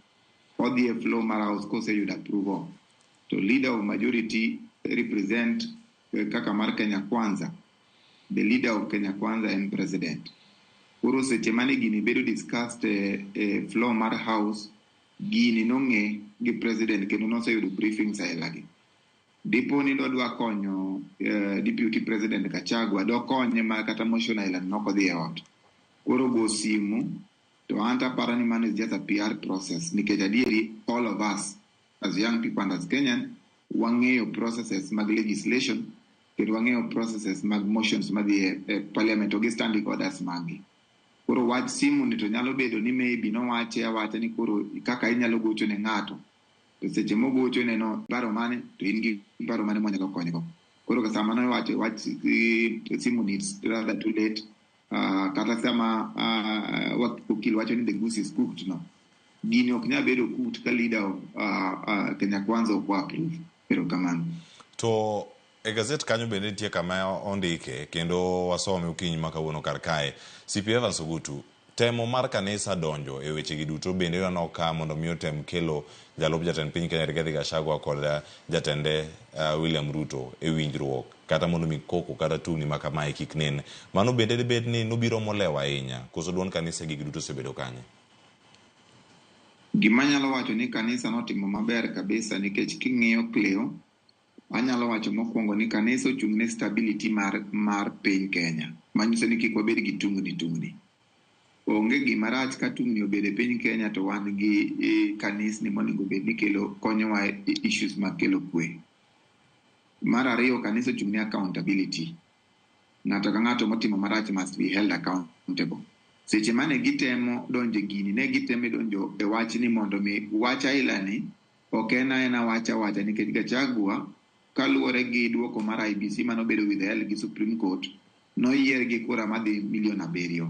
odhi e floor mar House koseyudo approval. To leader of majority represent kaka mar Kenya Kwanza. The leader of Kenya Kwanza en president. Koro seche mane gini bedo discussed e floor mar House, gini nong'e gi president kendo noseyudo briefings aila gi. Dipo ni dodwa konyo deputy president Gachagua, dokonye ma kata motion aila nok odhi e ot. Koro go simu, to an taparo ni mano is just a PR process. Nikech adieri, all of us as young people and as Kenyan, wang'eyo processes mag legislation, kendo wang'eyo processes mag motions madhi e parliament to gi standing orders maggi. Koro wach simu ni to nyalo bedo ni maybe nowache awacha ni koro kaka inyalo gocho ne ng'ato. To seche mogocho ne no paro mane to in gi paro mane mwanyalo konygo. Koro sama nowacho wach simu ni it's rather too late. Kata sama okil wacho ni the goose is cooked no. Gini ok nyal bedo cooked ka leader of Kenya Kwanza ok approve. Erokamano. To e gazet kanyo bende nitie kama ondike kendo wasome okinyi ma kawuono kar kae. CP Evans Ogutu, temo mar kanisa donjo e wechegi duto bende waneno ka mondo mi otem kelo jalup jatend piny Kenya Rigathi Gachagua kod jatende William Ruto e winjruok kata mondo mi koko kata tungni ma kamae kik nen. Mano bende dibed ni nobiro molewo ahinya koso duond kanisa gigi duto osebedo kanye? Gima anyalo wacho ni kanisa notimo maber kabisa nikech king'iyo Cleo, anyalo wacho mokwongo ni kanisa ochung' ne stability mar piny Kenya. Manyiso ni kik wabed gi tungni tungni. Onge gima rach ka tungni obedo e piny Kenya to wan gi kanisni monego bed ni kelo konyowa e issues mag kelo kwe. Mar ariyo, kanisa ochung' ne accountability. Ng'ato ka ng'ato motimo marach must be held accountable. Seche mane gitemo donjo e gini, ne gitemo donjo e wach ni mondo mi wach aila ni ok en aena wach awacha nikech Gachagua kaluwore gi duoko mar IEBC manobedo withheld gi Supreme Court, noyier gi kura madhi milion 7.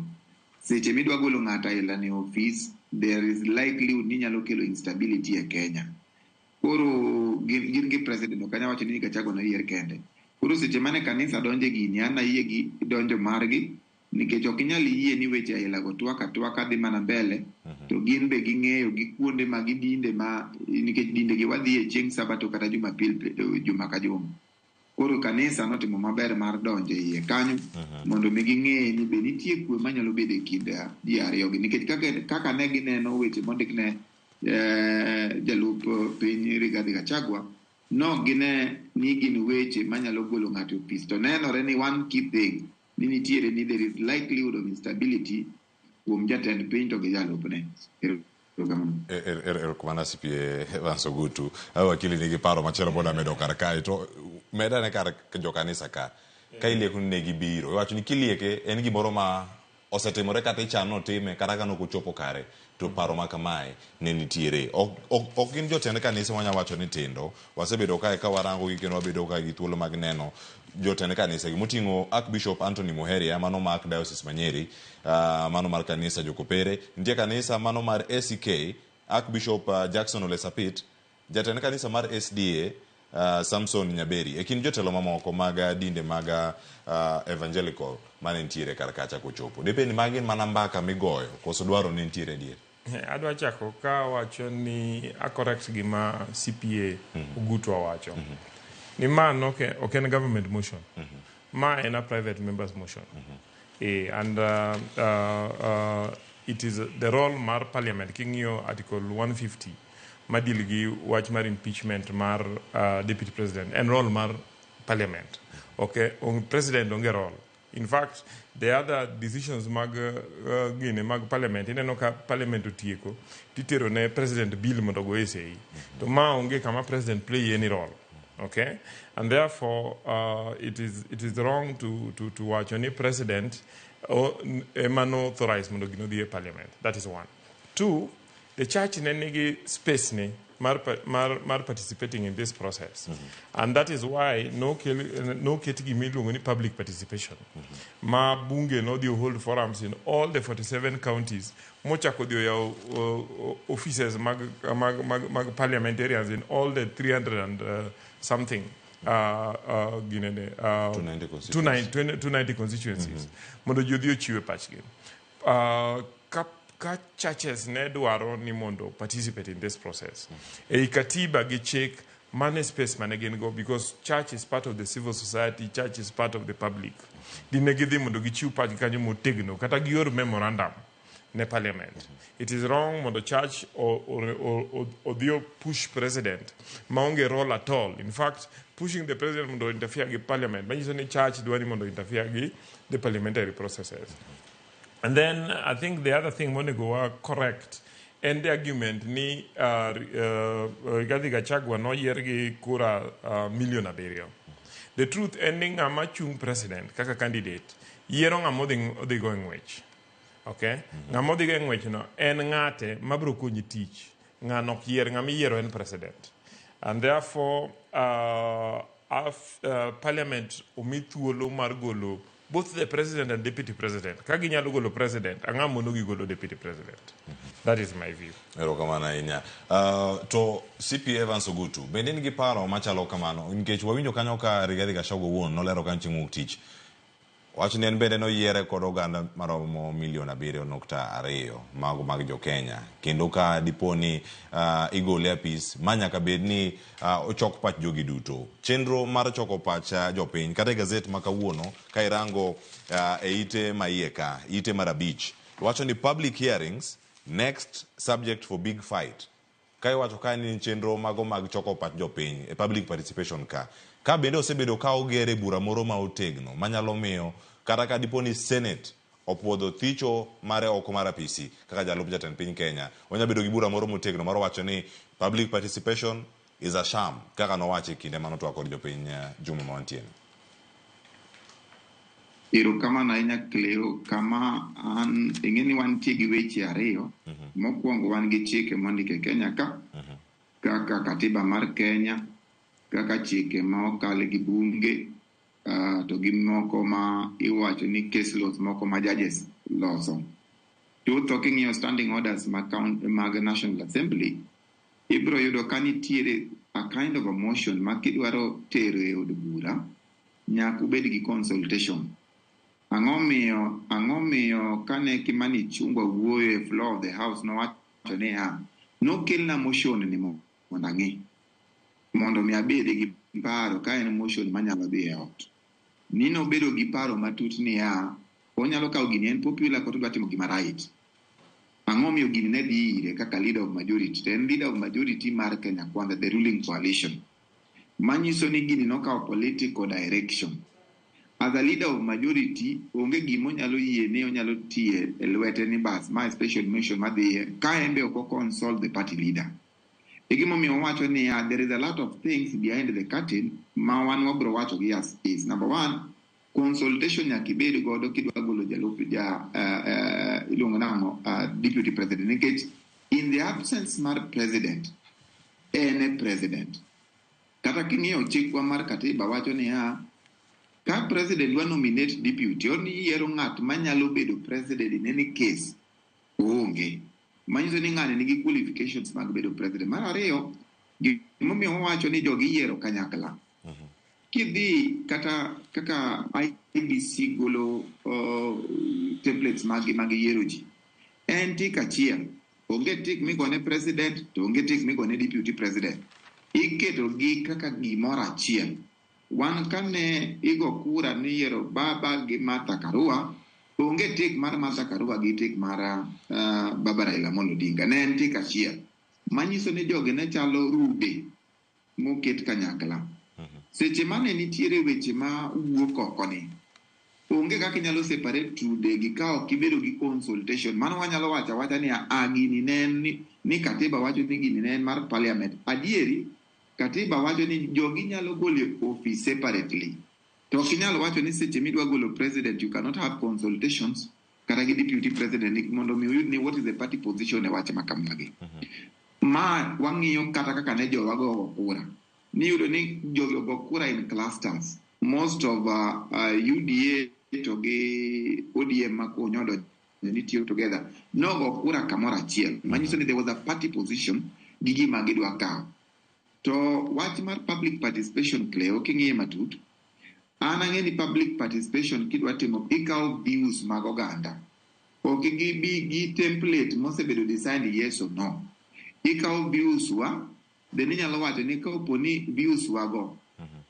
Seche midwa golo ng'ato aila ni ofis, there is likelihood ni nyalo kelo instability e Kenya. Koro gin gi president ok anyal wacho ni Gachagua noyier kende. Koro seche mane kanisa donjo e gini, an ayie gi donjo margi nikech ok inyal yie ni weche aila go twak atwaka dhi mana mbele to gin be ging'eyo gi kuonde ma gi dinde ma nikech dinde gi wadhi e chieng' sabato kata jumapil juma ka juma. Koro kanisa notimo maber mar donjo e iye kanyo mondo mi ging'e ni be nitie kwe manyalo bedo e kind ji ariyo gi nikech kaka ne gineno weche mondik ne jalup piny Rigathi Gachagua no gine ni gin weche manyalo golo ng'ato e ofis to nenore ni one key thing ni nitiere ni there is likelihood of instability kuom jatend piny to gi jalupne. Erokamano CP Evans Ogutu. Wakili nigi paro machielo moda medo kar kae to medane kar jokanisa ka. Ka ilieko ni ne gibiro. Iwacho ni kilieke en gimoro ma osetimore kata ichano otime kata ka nok ochopo kare to paro ma kamae ne nitiere. Ok gin jotend kanise wanya wacho ni tindo, wasebedo kae ka warango gi kendo wabedo kae gi thuolo mag neno jotend kanise gi moting'o Archbishop Anthony Muheria mano mar Diocese ma Nyeri, mano mar kanisa Jokopere, nitie kanisa mano mar ACK Archbishop Jackson Ole Sapit, jatend kanisa mar SDA Samson Nyaberi, e kind jotelo mamoko mag dinde mag evangelical mane nitiere kar kacha kochopo. Debed ni magi mana mbaka migoyo koso dwaro ne nitiere adier? Adwa chako ka wacho ni a correct gima CPA Ogutu owacho. Ni ma ok en government motion. Ma en a private members motion. And it is the role mar parliament king'iyo article 150 madil gi wach mar impeachment mar deputy president en role mar parliament. Okay, president onge role. In fact, the other decisions mag gine mag parliament ineno ka parliament otieko titero ne president bill mondo ogoye sei. To ma onge kama president play any role. Okay? And therefore it is wrong to wacho ni president ema no authorize mondo gino dhi e parliament. That is one. Two, the church ne nigi space ne mar participating in this process. And that is why no ket gima iluongo ni public participation. Ma bunge nodhi hold forums in all the 47 counties mochako dhi oyawo offices mag parliamentarians in all the 300 and something ginene 290 constituencies. 290 constituencies mondo ji odhi ochiwe pachgi. Ka churches ne dwaro ni mondo participate in this process ei katiba gi chik mane space mane gin go, because church is part of the civil society, church is part of the public, dine gidhi mondo gichiw pachgi kanyo motegno kata gior memorandum ne parliament. It is wrong mondo church odhi o push president maonge role at all. In fact, pushing the president mondo interfere gi parliament manyiso ni church dwa ni mondo interfere gi the parliamentary processes. And then I think the other thing monego wa correct en the argument ni Rigathi Gachagua noyier gi kura 7 million. The truth en ni ng'ama chung president kaka candidate yiero ng'ama odhi go e ng'wech. Okay? Ng'ama odhi go e ng'wech no en ng'ate mabiro konyi tich. Ng'ano ok yier, ng'ama iyiero en president. And therefore parliament omi thuolo mar golo both the president and deputy president. Ka ginyalo golo president, ang'o mono gi golo deputy president? That is my view. Erokamano ahinya. To CP Evans Ogutu, bende in gi paro machalo kamano? Nikech wawinjo kanyo ka Rigathi Gachagua owuon nolero kanyo chieng' wuok tich. Wach ni en bende noyiere kod oganda maromo 7.2 million mago mag jo Kenya. Kendo ka dipo ni igole apis, ma nyaka bed ni ochok pach jogi duto. Chenro mar choko pach jopiny, kata e gazet ma kawuono, ka irango e ite ma iye ka, ite mar 5, wacho ni public hearings next subject for big fight. Ka iwacho ka ni chenro mago mag choko pach jopiny e public participation ka bende osebedo ka ogere bura moro ma otegno manyalo miyo kata ka dipo ni Senate opuodho thicho mare oko mar apisi kaka jalup jatend piny Kenya, onya bedo gi bura moro motegno mar wacho ni public participation is a sham kaka nowacho e kinde manotwak kod jopiny juma ma wantie ni. Erokamano ahinya Cleo. Kama an ing'e ni wantie gi weche ariyo. Mokwongo wan gi chike mondik e Kenya ka, kaka katiba mar Kenya, kaka chike ma okal gi bunge, to gi moko ma iwacho ni case laws moko ma judges loso. Chutho king'iyo standing orders mag National Assembly, ibiro yudo ka nitiere a kind of a motion ma kidwaro tero e od bura, nyaka ubed gi consultation. Ang'o miyo kane Kimani Ichung'wa wuoyo e floor of the house nowacho niya, nokelna motion ni mondo ang'i mondo mi abed gi paro ka en motion manyalo dhi e ot. Ni nobedo gi paro matut niya, onyalo kawo gini en popular kata odwa timo gima right. Ang'o miyo gini ne dhi ire kaka leader of majority to en leader of majority mar Kenya Kwanza, the ruling coalition. Manyiso ni gini nokawo political direction. As a leader of majority, onge gima onyalo yie ni onyalo tiye e lwete ni bas ma special motion madhiye ka en be ok o consult the party leader. E gimomiyo wawacho niya, there is a lot of things behind the curtain ma wan wabiro wacho gi as is. Number one, Consultation nyaka ibed godo kidwa golo jalup ja iluongo nang'o deputy president nikech in the absence mar president en e president. Kata king'iyo chikwa mar katiba wacho niya ka president dwa nominate deputy oyiero ng'at manyalo bedo president in any case oonge. Manyiso ni ng'ani nigi qualifications mag bedo president. Mar ariyo, gimomiyo wawacho ni jogi iyiero kanyakla. Kidhi kata kaka IEBC golo templates maggi mag yiero ji, en tik achiel. Onge tik migone president to onge tik migone deputy president. Iketo gi kaka gimoro achiel. Wan kane igo kura ni yiero Baba gi Martha Karua, onge tik mar Martha Karua gi tik mar Baba Raila Amolo Odinga. Ne en tik achiel. Manyiso ni jogi ne chalo rude moket kanyakla. Seche mane nitiere weche ma wuok oko ni, onge kaka inyalo separate rude gi ka ok ibedo gi consultation. Mano wanyalo wacho awacha ni a gini ne en ni katiba wacho ni gini ne en mar parliament. Adieri, katiba wacho ni jogi nyalo golo e office separately. To ok inyal wacho ni seche midwa golo president you cannot have consultations kata gi deputy president mondo mi uyud ni what is the party position e wach ma kamagi. Ma wang'iyo kata kaka ne jowa go kura. Niyudo ni jogi ogo kura in clusters. Most of UDA to gi ODM ma konyodo nitiyo together nogo kura kamoro achiel. Manyiso ni there was a party position gi gima gidwa kawo. To wach mar public participation Cleo king'iye matut, an ang'e ni public participation kidwa timo ikawo views mag oganda. Ok gibi gi template mosebedo designed yes or no. Ikawo views wa, then inyalo wacho ni kapo ni views wa go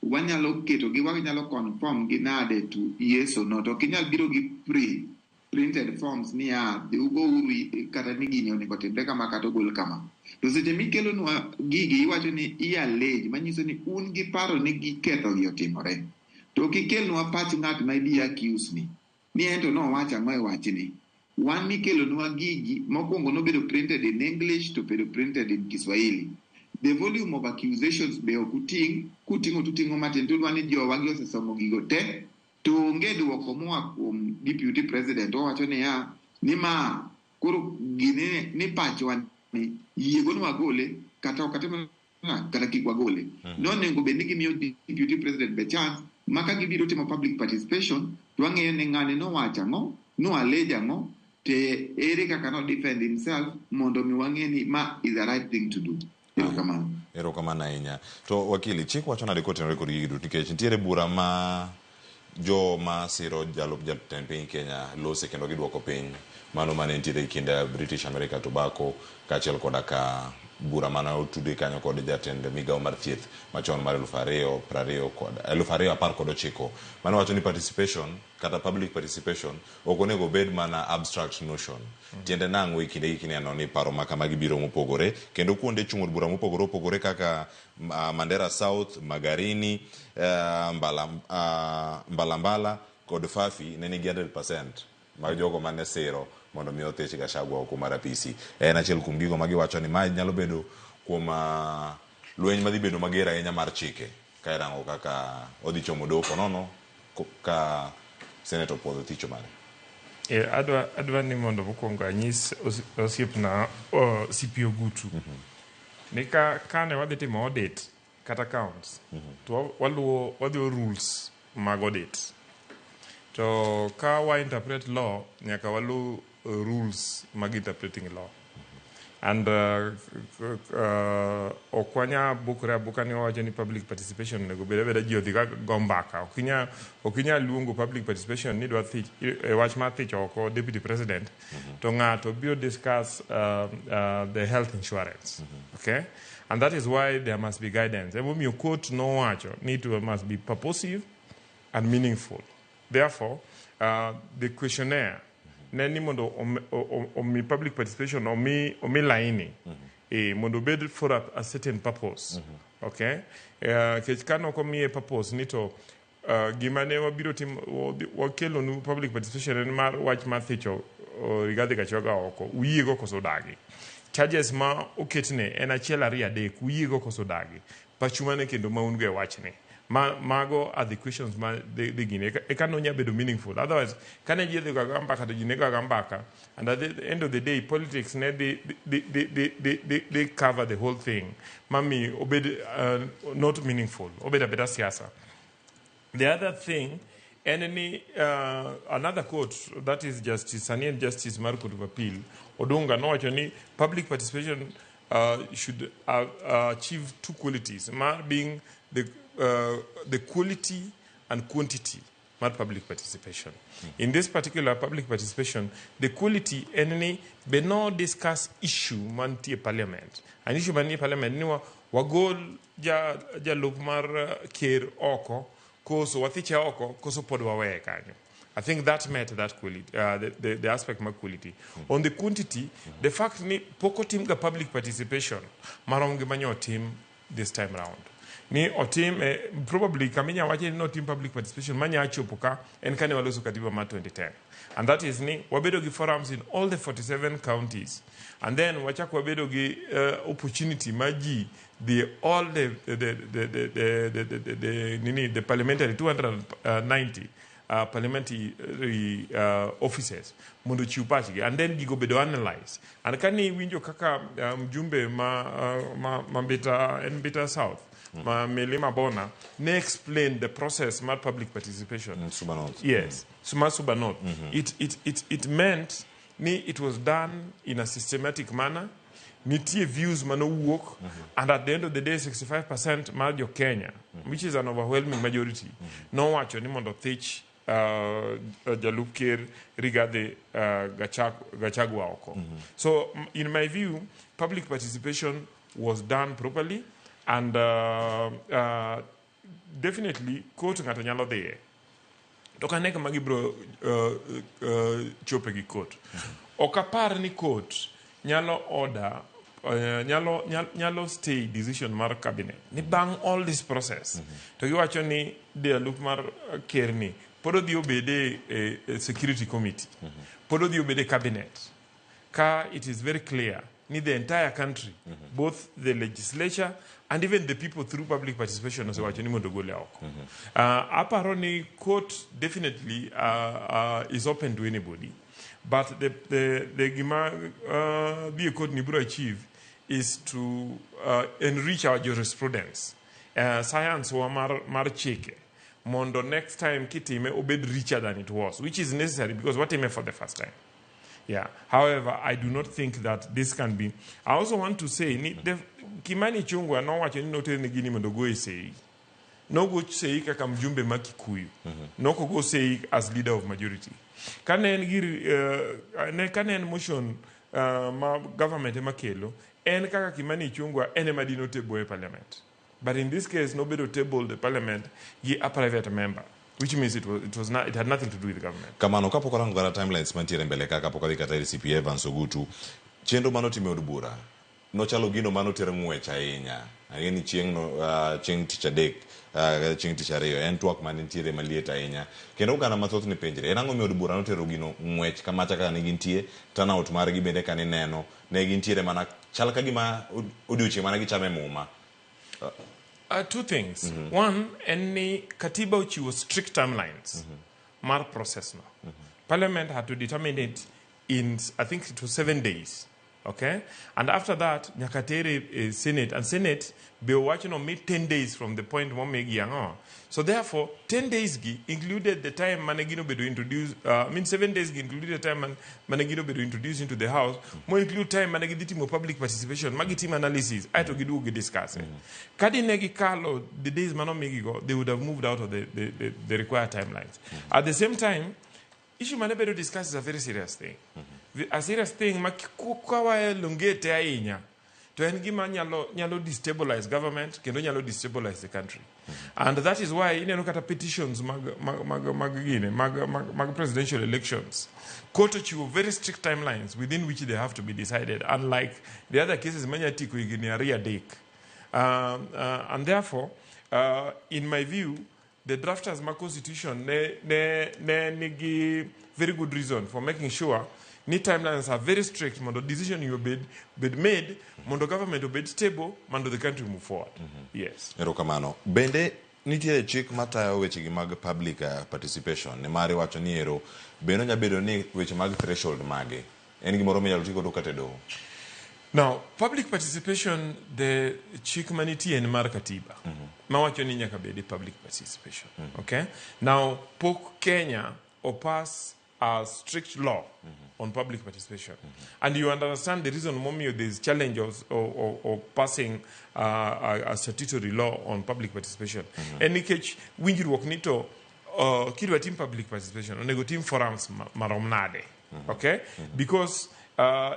wanyalo keto gi wanyalo conform gi nade to yes or no. To ok inyal biro gi pre printed forms niya dhi ugo uru kata ni gini onego timre kama kata ogol kama. To seche mikelonwa gigi iwacho ni i allege manyiso ni un gi paro ni giketho gi otimore. To ok ikelnwa pach ng'at ma ibi accuse ni. Ni en to nowacho ang'o e wachni. Wan mikelonwa gigi mokwongo nobedo printed in English to bedo printed in Kiswahili. The volume of accusations be ok uting', kuting'o tuting'o matin tudwa ni jowa gi osesomo gigo te to onge duoko moa kuom deputy president owacho niya ni ma koro gini ni pachwa ni yiego wagole kata ok atim kata kik wagole. Nonego bed ni gimiyo deputy president be chance ma ka gibiro timo public participation to wang'eyo ni ng'ani nowacho ang'o, no allege ang'o, te ere kaka no defend himself mondo mi wang'e ni ma is the right thing to do. Erokamano. Erokamano ahinya. To wakili, chik wacho nade kotenore kod gigi duto nikech nitiere bura ma joma siro jalup jatend piny Kenya lose kendo giduoko piny mano mane nitiere e kind British America Tobacco kaachiel koda ka bura mane otudi kanyo kod jatend migawo mar thieth machon mar 2020 kod 2019 mane wacho ni participation kata public participation ok onego obed mana abstract notion. Tiende nang'o e kinde gi kineno ni paro ma kamagi biro mopogore kendo kuonde chung' od bura mopogore opogore kaka Mandera South, Magarini, Mbalambala kod Fafi ne nigi 100% mag jogo mane siro mondo mi othich Gachagua oko mar apisi. En achiel kuom gigo ma giwacho ni mae nyalo bedo kuom lweny madhi bedo mager ahinya mar chike ka irango kaka odhi chomo doho ponono ka Senate opuodho thicho mare. Adwa ni mondo mokwongo anyis osiepna CP Ogutu ni ka kane wadhi timo audit kata accounts to waluwo wadhiwo rules mag audit to ka wa interpret law nyaka waluw rules mag interpreting law and ok wanya bukre abuka ni wawacho ni public participation onego bed abeda ji odhi ka go mbaka ok inyal luongo public participation ni dwa thich e wach mar thich oko deputy president to ng'ato biro discuss the health insurance, okay, and that is why there must be guidance. Emomiyo court nowacho ni it must be purposive and meaningful. Therefore, the questionnaire ne ni mondo omi public participation omi laini mondo obed for a certain purpose, okay, kech ka nok omiye purpose ni to gima ne wabiro timo wakelonu public participation en mar wach mar thicho Rigathi Gachagua oko uyiego koso udagi charges ma oketne en achiel ariyo adek uyiego koso udagi pachu mane kendo ma un go e wachni. Ma, mago are the questions ma dhi gini eka nonya bedo meaningful. Otherwise, kane ji dhi goga mbaka to ji ne goga mbaka, and at the end of the day, politics ne dhi cover the whole thing. Mami obed not meaningful, obed abeda siasa. The other thing, en ni another court, that is Justice Sani and Justice mar Court of Appeal, Odunga nowacho ni public participation should achieve two qualities, mar being the quality and quantity mar public participation. In this particular public participation, the quality en ni be no discuss issue mantie parliament. An issue mantie parliament ni wagol jalup mar ker oko, koso wathiche oko, koso pod waweye kanyo. I think that met that quality, the aspect mar quality. On the quantity, the fact ni pok otim ga public participation marom gi manyo otim this time round. Ni otim, probably kaminya wache ni notim public participation manya chopo ka en kane waloso katiba mar 2010. And that is ni wabedo gi forums in all the 47 counties. And then wachako wabedo gi opportunity ma ji the all the nini the parliamentary 290 parliamentary offices mondo ochiw pachgi and then gigo bedo analyze and kani winjo kaka mjumbe ma Mbita en Mbita South ma Milima Bona ne explain the process mar public participation. Suba North. Yes, Suma Suba North. It meant ni it was done in a systematic manner. Nitie views manowuok, and at the end of the day 65% mar jo Kenya, which is an overwhelming majority, nowacho ni mondo thich jalup ker Rigathi Gachagua oko. So in my view, public participation was done properly, and definitely court ng'ato nyalo dhiye to kane kama gibiro chope gi court. Ok apar ni court nyalo order nyalo stay decision mar cabinet ni bang' all this process to giwacho ni jalup mar ker ni pod odhi obede e security committee, pod odhi obede cabinet, ka it is very clear ni the entire country, both the legislature and even the people through public participation, osewacho ni mondo gole oko. Aparo ni court definitely is open to anybody, but the gima dhi e court ni biro achieve is to enrich our jurisprudence, science wa mar chike, mondo next time kitime obed richer than it was, which is necessary because watime for the first time. Yeah. However, I do not think that this can be. I also want to say, ni Kimani Ichung'wah nowacho ni noter gini mondo ogoye sei. Nogo sei kaka mjumbe ma Kikuyu. Nokogo sei as leader of majority. Kane en gir, ne kane en motion ma government ema kelo, en kaka Kimani Ichung'wah en ema dino table e parliament. But in this case, nobedo tabled the parliament gi a private member, which means it was not, it had nothing to do with the government. Kamano kapok warango kata timelines mantiere mbele ka kapok adhi kata ir CPA Evans Ogutu, chenro manotimo e od bura nochalo gino manoter ng'wech ahinya. Ang'e ni chieng' no, chieng' tich adek, chieng' tich ariyo en twak mane nitiere maliet ahinya kendo oganda mathoth ne penjre en ang'o miyo od bura notero gino ng'wech kamacha kaka ne gintie. Turnout margi bende kanineno ne gintiere mana chal ka gima odiochieng' mana gichame muma. Two things. One, en ni katiba ochiwo strict timelines mar process no. Parliament had to determine it in, I think it was 7 days. Okay? And after that, nyaka tere e Senate. And Senate be owacho no mi 10 days from the point momigi ang'o. So therefore, 10 days gi included the time mane gino bedo introduced, I mean 7 days gi included the time mane gino bedo introduced into the house, mo include time mane gidhi timo public participation, magi timo analysis, aeto giduogo gi discuss. Kadi ne gikalo the days manomigi go, they would have moved out of the required timelines. At the same time, issue mane bedo discussed is a very serious thing. A serious thing ma ka waelongete ahinya to en gima nyalo destabilize government kendo nyalo destabilize the country. And that is why ineno kata petitions mag gine mag presidential elections, court ochiwo very strict timelines within which they have to be decided, unlike the other cases manya tiko higni 2 3. And therefore, in my view, the drafters ma constitution ne nigi very good reason for making sure ni timelines are very strict mondo decision you bed made mondo government obed stable mondo the country move forward. Yes. Erokamano. Bende Nitiere chik matayo wechegi mag public participation nimar iwacho ni ero bende onya bedo ni weche mag threshold mage en gimoro minyalo ti godo kata e doho. Now, public participation, the chik manitie en mar katiba mawacho ni nyaka bedi public participation. Okay? Now, pok Kenya opass a strict law on public participation. And you understand the reason momiyo there is challenge of passing a statutory law on public participation. En nikech winjruok ni to kidwa tim public participation, onego tim forums marom nade. Okay? Because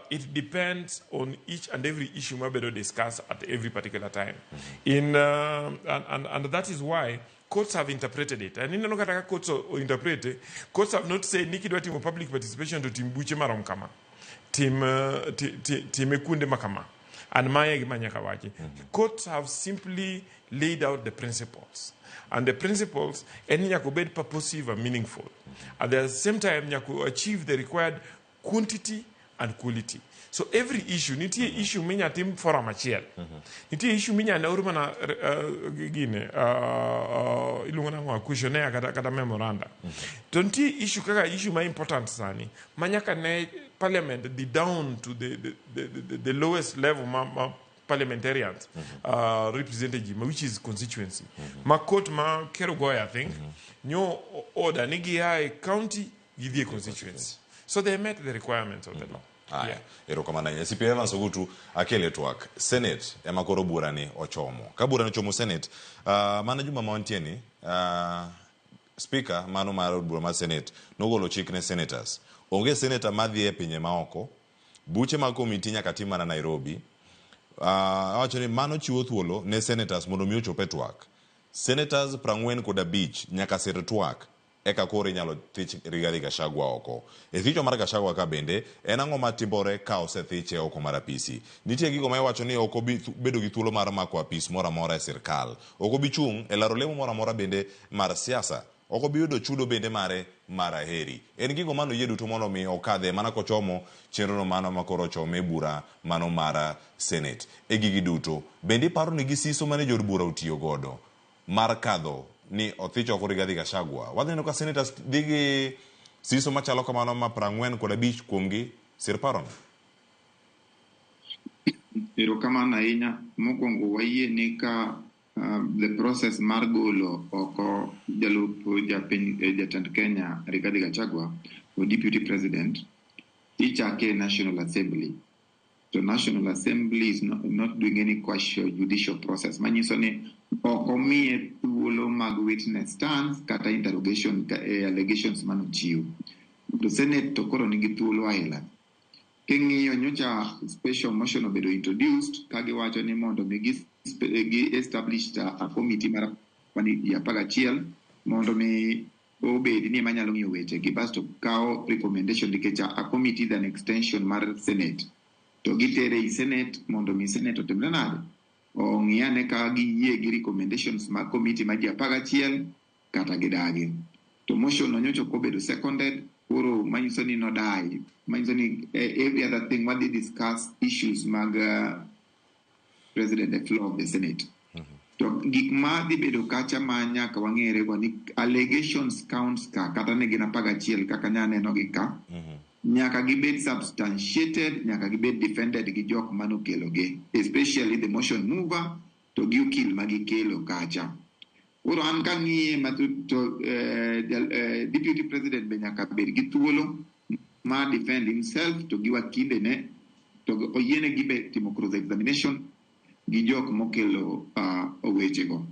it depends on each and every issue mabedo discussed at every particular time. In, and that is why courts have interpreted it. And ineno kata ka courts o interpret, courts have not said ni kidwa timo public participation to tim buche marom kama. Tim, time kuonde ma kama. And mae e gima nyaka wachi. Courts have simply laid out the principles. And the principles en ni nyaka obed purposive and meaningful. At the same time, nyaka achieve the required quantity and quality. So every issue, nitie issue minya tim forum achiel. Nitie issue minya ne or mana gine, iluongo nang'o, questionnaire kata memoranda. To nitie issue kaka issue ma important sani, ma nyaka ne parliament dhi down to the lowest level ma parliamentarians represented ji, which is constituency. Ma court ma Kerugoya, I think, nyo order ni gia e county gidhi e constituency. So they met the requirements of the law. Aya, erokamano ahinya. CP Evans Ogutu akele twak. Senate ema koro burani ochomo. Ka burani ochomo Senate, mana juma ma wantie ni, Speaker mano mar od bura mar Senate nogolo chik ne senators. Onge senator madhi e pinje maoko. Buche mag komiti nyaka tim mana Nairobi. Awacho ni mano chiwo thuolo ne senators mondo mi ochop e twak. Senators 45 nyaka sir twak eka koro inyalo thich Rigathi Gachagua oko. E thicho mar Gachagua ka bende, en ang'o matimore ka osethiche oko mar apisi? Nitie gigo ma iwacho ni ok obi bedo gi thuolo mar mako apis moro amora e sirkal. Ok obi chung' e laro lemo moro amora bende mar siasa. Ok obi yudo chudo bende mare mar aheri. En gigo manoyie duto mondo mi okadhe mana kochomo chenro no mano ma koro ochome e bura mano mar Senate. E gigi duto, bende iparo ni gi siso mane jood bura otiyo godo mar kadho ni othich oko Rigathi Gachagua. Wadhi neno ka senators dhi gi siso machalo kamano ma 45 kuomgi sir parono. Erokamano ahinya. Mokwongo wayie ni ka the process mar golo oko jalup japiny jatend Kenya Rigathi Gachagua o deputy president ichake e National Assembly. To National Assembly is not doing any quasi judicial process. Manyiso ni ok omiye thuolo mag witness stands kata interrogation allegations manochiw. To Senate to koro nigi thuolo aila. King'iyo nyocha special motion obedo introduced ka giwacho ni mondo mi gi establish a committee mar apani ji 11 mondo mi obed ni ema nyalo ng'iyo weche gi basto kawo recommendation nikech a committee is an extension mar Senate. To gitere ei Senate mondo mi Senate otimre nade? Ong'i ane ka giyie gi recommendations mag committee mar ji 11 kata gidagi. To motion no nyocha ok obedo seconded, koro manyiso ni nodai. Manyiso ni every other thing wadhi discuss issues mag president e floor of the Senate. To gik ma dhi bedo kacha ma nyaka wang'ere go ni allegations counts ka kata ne gin 11 kaka nya neno gi ka. Nyaka gibed substantiated, nyaka gibed defended gi jok manokelo gi, especially the motion mover to gi okil ma gikelo kacha. Koro an kang'iye matut to deputy president be nyaka bed gi thuolo mar defend himself to gi wakinde ne to oyiene gi be timo cross examination gi jok mokelo wechego.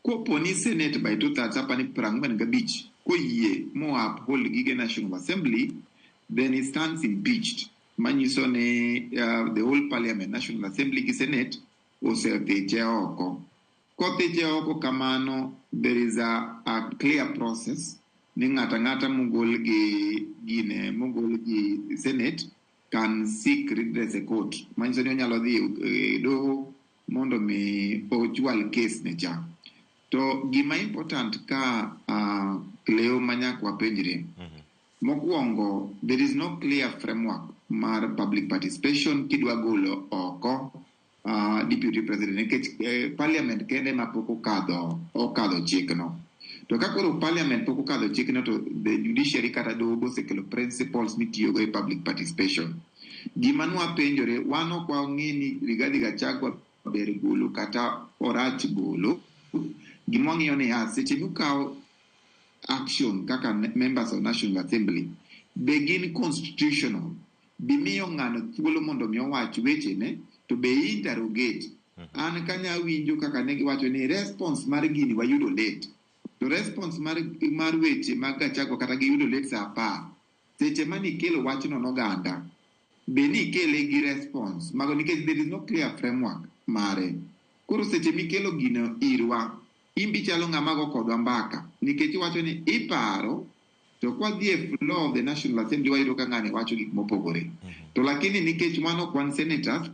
Kopo ni Senate by 2/3 apani 45 koyie mo uphold gige National Assembly, then he stands impeached. Manyiso ni the whole parliament, National Assembly gi Senate osethiche oko. Kothiche oko kamano, there is a clear process ni ng'ato ang'ata mogol gi gine mogol gi Senate can seek redress e court. Manyiso ni onyalo dhi e doho mondo mi ochwal case ne cha. To gima important ka Cleo manyaka wapenjre. Mokwongo, there is no clear framework mar public participation kidwa golo oko. deputy president nikech parliament kende ma pok okadho chikno. To ka koro parliament pok okadho chikno, to the judiciary kata doho osekelo principles mitiyogo e public participation. Gima nwapenjore, wan ok wang'e ni Rigathi Gachagua ber golo kata orach golo. Gima wang'iyo niya, seche mukawo action kaka members of National Assembly, be gin constitutional? Bimiyo ng'ano thuolo mondo mi owach wechene, to be interrogate? An kanya winjo kaka ne giwacho ni response mar gini wayudo late. To response mar weche mag Gachagua kata giyudo late sa 10. Seche manikelo wachno noganda, be nikele gi response mago, nikech there is no clear framework mare. Koro seche mikelo gino irwa, in bichalo ng'ama go kodwa mbaka, nikech iwacho ni iparo, to kwadhi e floor of the National Assembly wayudo ka ng'ani wacho gik mopogore. To lakini nikech wan ok wan senators,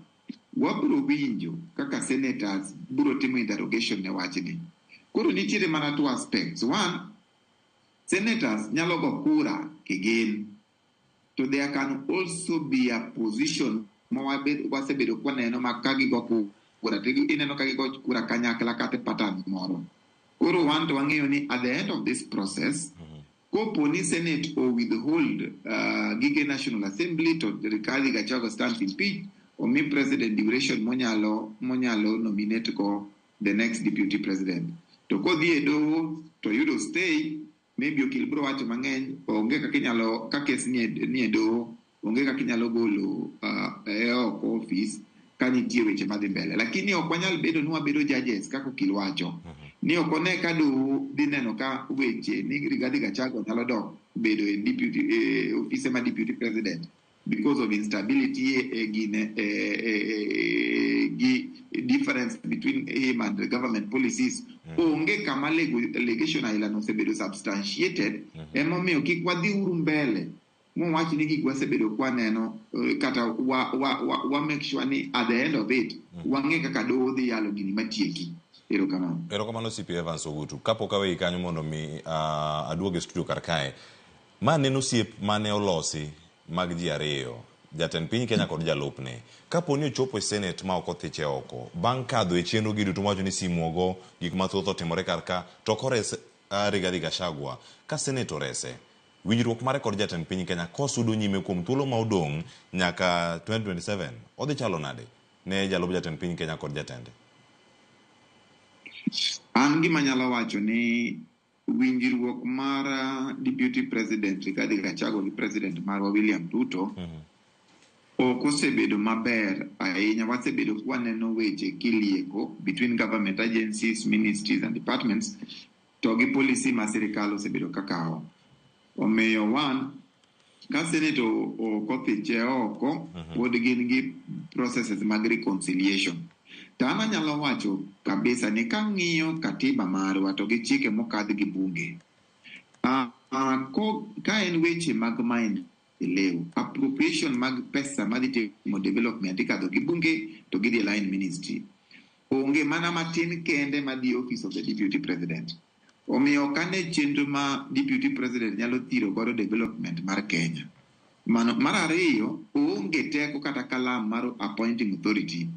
wabiro winjo kaka senators biro timo interrogation ne wachni. Koro nitiere mana two aspects. One, senators nyalo go kura kigin, to there can also be a position ma wasebedo kwaneno ma ka gigo kura to ineno ka gigo kura kanyakla kata pattern moro. Koro wan to wang'eyo ni at the end of this process, kopo ni Senate o withhold gige National Assembly to Rigathi Gachagua stands impeached, omi president duration monyalo nominate go the next deputy president. To kodhi e doho to yudo stay, maybe okil biro wacho mang'eny, onge kaka inyalo, ka kes nie doho, onge kaka inyalo golo e oko office ka nitie weche madhi mbele. Lakini ok wanyal bedo ni wabedo judges kaka okil wacho. Ni ok one ka doho dhi neno ka weche ni Rigathi Gachagua nyalo dok bedo e deputy, ofise ma deputy president because of instability e gine gi difference between him and the government policies. Onge kama allegation aila no osebedo substantiated. Emomiyo kik wadhi uru mbele mowach ni gik wasebedo kwaneno, kata wa make sure ni at the end of it wang'e kaka doho dhi yalo gini matieki. Erokamano. Erokamano CP Evans Ogutu. Kapok aweyi kanyo mondo mi aduog e studio kar kae, ma neno osiep mane olosi mag ji ariyo, jatend piny Kenya kod jalupne. Kapo ni ochopo e Senate ma ok othiche oko, bang' kadho e chenro gi duto mawacho ni simu ogo, gik mathoth otimore kar ka, to ok ores Rigathi Gachagua, ka Senate orese, winjruok mare kod jatend piny Kenya kosudo nyime kuom thuolo ma odong' nyaka 2027, odhi chalo nade ne jalup jatend piny Kenya kod jatende? An gima anyalo wacho ni winjruok mar Deputy President Rigathi Gachagua gi President marwa William Ruto ok osebedo maber ahinya. Wasebedo kwaneno weche kilieko between government agencies, ministries and departments, to gi policy ma sirikal osebedo kakawo. Omiyo one, ka Senate ok othiche oko, pod gin gi processes mag reconciliation. To an anyalo wacho kabisa ni kang'iyo katiba marwa to gi chike mokadh gi bunge, ka en weche mag maendeleo, appropriation mag pesa madhi timo development ikadho gi bunge to gidhi e line ministry. Onge mana matin kende madhi office of the deputy president. Omiyo ok ane chenro ma deputy president nyalo thiro godo development mar Kenya. Mano, mar ariyo, oonge teko kata kalam mar appointing authority.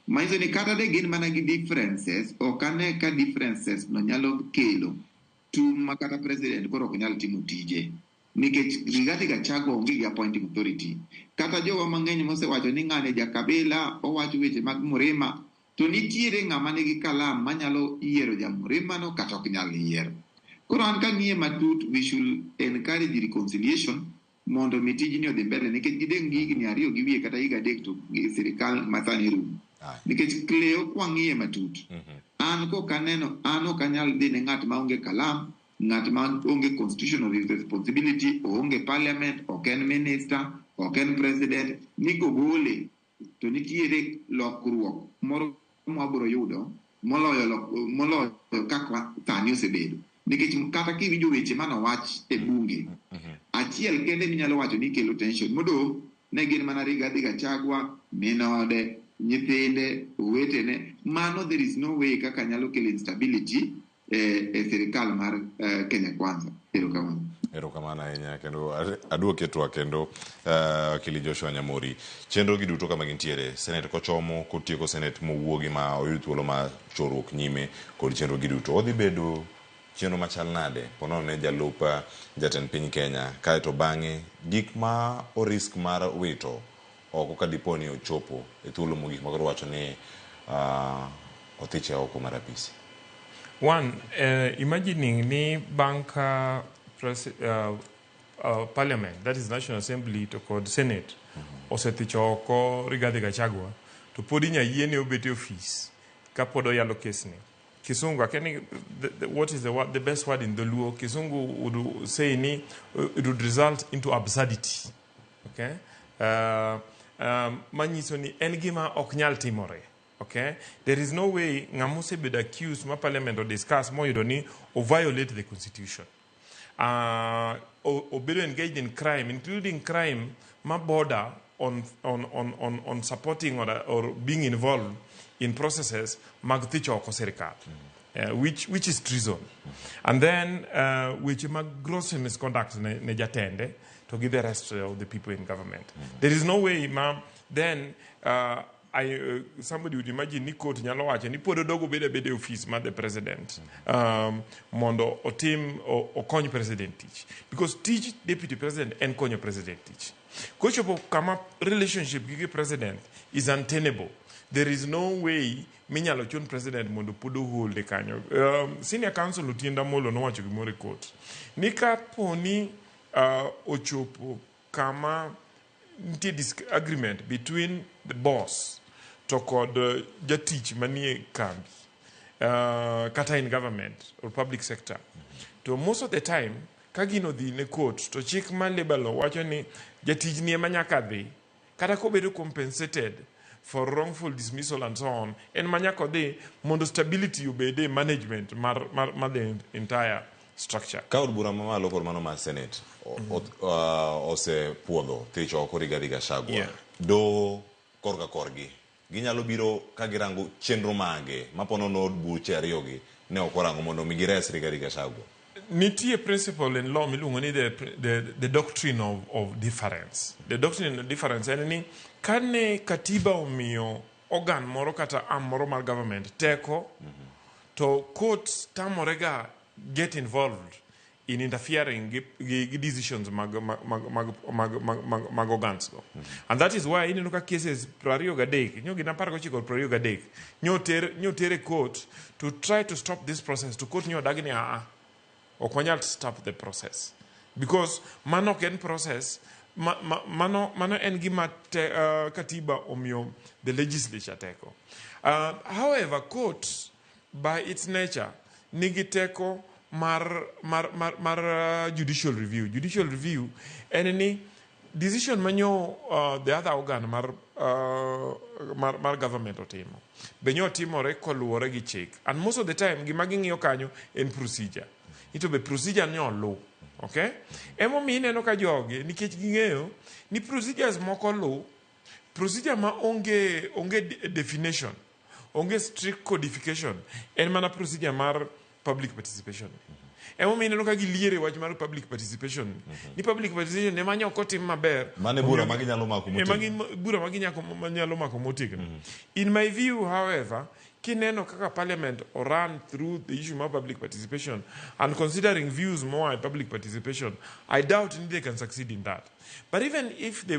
Manyiso ni kata de gin mana gi differences, ok ane ka differences no nyalo kelo tum ma kata president koro ok nyal timo tije. Nikech Rigathi Gachagua onge gi appointing authority. Kata jowa mang'eny mosewacho ni ng'ane jakabila, owacho weche mag Murima, to nitiere ng'ama nigi kalam manyalo yiero jamurima no kata ok nyal yiero. Koro an kang'iye matut, we should encourage reconciliation mondo mi tijni odhi mbele, nikech gideng' gi higni 2 gi wiye kata higa 3 to sirikal masani rumo. Nikech Cleo kwang'iye matut, an kok aneno, an ok anyal dhi ne ng'at maonge kalam, ng'at ma onge constitutional responsibility, oonge parliament, ok en minister, ok en president, ni kogole to nitiere lokruok moro mwabiro yudo moloyo kaka sani osebedo. Nikech kata kiwinjo weche manowach e bunge, achiel kende minyalo wacho ni kelo tension, modong' ne gin mana Rigathi Gachagua, min ode, nyithinde, owetene. Mano there is no way kaka nyalo kelo instability e sirikal mar Kenya Kwanza. Erokamano. Erokamano ahinya kendo aduoke twak kendo Wakili Joshua Nyamori. Chenro gi duto kama gintiere, Senate kochomo, kotieko Senate mowuogi ma oyud thuolo mar chorruok nyime kod chenro gi duto. Odhi bedo chenro machal nade ponono ne jalup jatend piny Kenya kaeto bang'e gik ma orisk mar wito oko ka dipo ni ochopo e thuolo mogik ma koro wacho ni othiche oko mar apisi? One, imagining ni bang' ka Parliament, that is National Assembly to kod Senate, osethicho oko Rigathi Gachagua, to pod inya yiene obet e ofis kapod oyalo kes ni. Kisungu, akia ni what is the word, the best word in Dholuo, Kisungu would say ni it would result into absurdity. Okay? Manyiso ni en gima ok nyal timore. Okay? There is no way ng'ama osebedo accused ma parliament o discuss moyudo ni o violate the constitution. Obedo engaged in crime, including crime ma border on supporting or being involved in processes mag thicho oko sirikal. Which is treason. And then weche mag gross misconduct ne jatende to gi the rest of the people in government. There is no way ma then somebody would imagine ni court nyalo wacho ni pod odogo bedo abeda e office mar the president mondo otim okony president tich, because tich deputy president en konyo president tich. Kochopo kama relationship gi president is untenable, there is no way minyalo chun president mondo pod oholde kanyo. Senior counsel Otiende Amollo nowacho gimoro e court ni kapo ni ochopo kama nitie disagreement between the boss to kod jatich manie kambi kata in government or public sector, to most of the time ka gino dhi ne court to chik mar labor law wacho ni jatich ni ema nyaka dhi, kata kobedo compensated for wrongful dismissal and so on, en ma nyaka odhi mondo stability obede management mar the entire structure. Ka od bura mamalo kod mano mar Senate osepuodho thicho oko Rigathi Gachagua, do korka korgi ginyalo biro ka girango chenro mage mapono no od buche ariyogi ne ok orango mondo mi gires Rigathi Gachagua? Nitie principle in law miluongo ni the doctrine of difference. The doctrine of difference en ni kane katiba omiyo organ moro kata arm moro mar government teko, to court tamorega get involved in interfering gi decisions mag organs go. And that is why ineno ka cases 23, nyo gin 19 23, nyo ter e court to try to stop this process, to court nyo odagi ni aa, ok wanyal stop the process. Because mano ok en process, mano en gima katiba omiyo the legislature teko. However, court by its nature nigi teko mar judicial review. Judicial review en ni decision manyo the other organ mar government otimo be nyo timore koluwore gi chik, and most of the time gima ging'iyo kanyo en procedure. Ito be procedure nyo oluw. Okay? Emomiyo ineno ka jogi nikech ging'eyo ni procedures moko luw, procedure ma onge definition, onge strict codification, en mana procedure mar public participation. Emomiyo ineno ka giliere wach mar public participation. Ni public participation ema nyo ok otim maber. Mane bura ma ginyalo mako Ema motegno. Bura ma ginyalo mako motegno. In my view, however, kineno kaka parliament run through the issue of public participation and considering views more at public participation, I doubt they can succeed in that. But even if they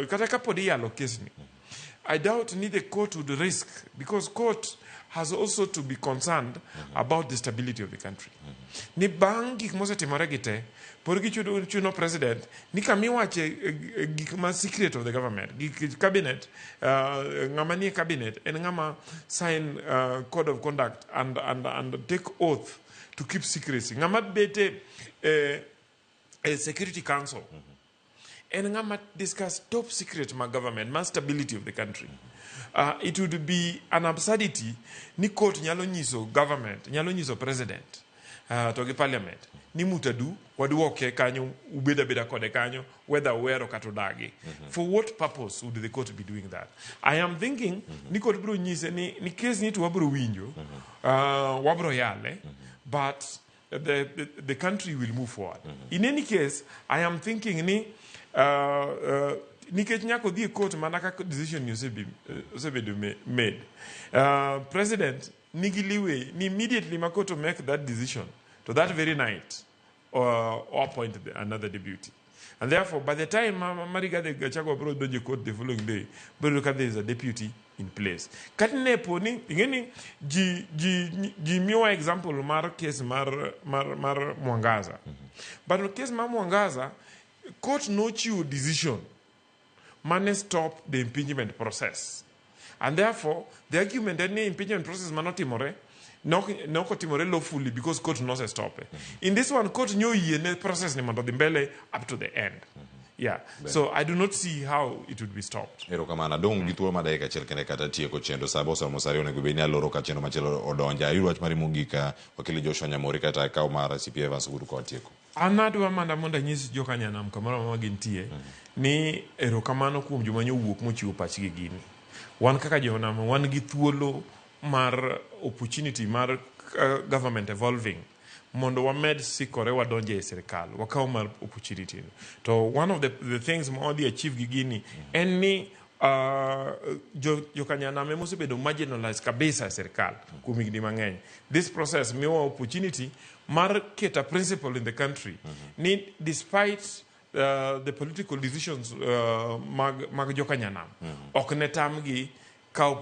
kata kapod iyalo case ni, I doubt ni the court would risk, because court has also to be concerned about the stability of the country. Ni bang' gik mosetimore gi te, pod gichuno president ni kamiwache gik ma secret of the government, gik cabinet, ng'ama nie cabinet en ng'ama sign code of conduct and take oath to keep secrecy. Ng'ama bete Security Council en ng'ama discuss top secret mag government, ma stability of the country. It would be an absurdity ni court nyalo nyiso government, nyalo nyiso president to gi parliament ni mutadu waduoke kanyo, ubed abeda kode kanyo whether uhero kata udagi. For what purpose would the court be doing that? I am thinking ni court biro nyise ni case ni to wabiro winjo, wabiro yale, but the country will move forward. In any case, I am thinking ni nikech nyaka odhi e court mana kaka decision ni osebedo made. President nigi leeway ni immediately ma court make that decision, to that very night or appoint another deputy. And therefore, by the time Rigathi Gachagua bro donjo e court the following day, biro yudo ka there is a deputy in place. Kata ne po ni ing'eni ji miyowa example mar case mar Mwangaza. But case mar Mwangaza, court nochiwo decision mane stop the impeachment process. And therefore, the argument en ni impeachment process manotimore nok otimore lawfully because court nosestope. In this one, court nyo yie ne process ni mondo odhi mbele up to the end. Yeah. So I do not see how it would be stopped. Erokamano. Adong' gi thuolo mar dakika achiel kende kata tieko chenro. Sa oseromo sa 2, onego bed ni aloro ka chenro machielo odonjo. Ayud wach mari mogik, wakili Joshua Nyamori, kata akaw mar CPA Evans Ogutu ka watieko. An adwa mana mondo anyis jokanyanam kamoro amora ma gintie ni erokamano kuom joma nyowuok mochiwo pachgi gini. Wan kaka jonam wan gi thuolo mar opportunity mar government evolving mondo wamed sikore wadonje e sirikal wakaw mar opportunity no. To one of the things ma wadhi achieve gi gini en ni jokanyanam ema osebedo marginalized kabisa e sirikal kuom higni mang'eny. This process miyowa opportunity mar keto a principle in the country ni despite the political decisions mag jokanyanam ok ne tamgi kaw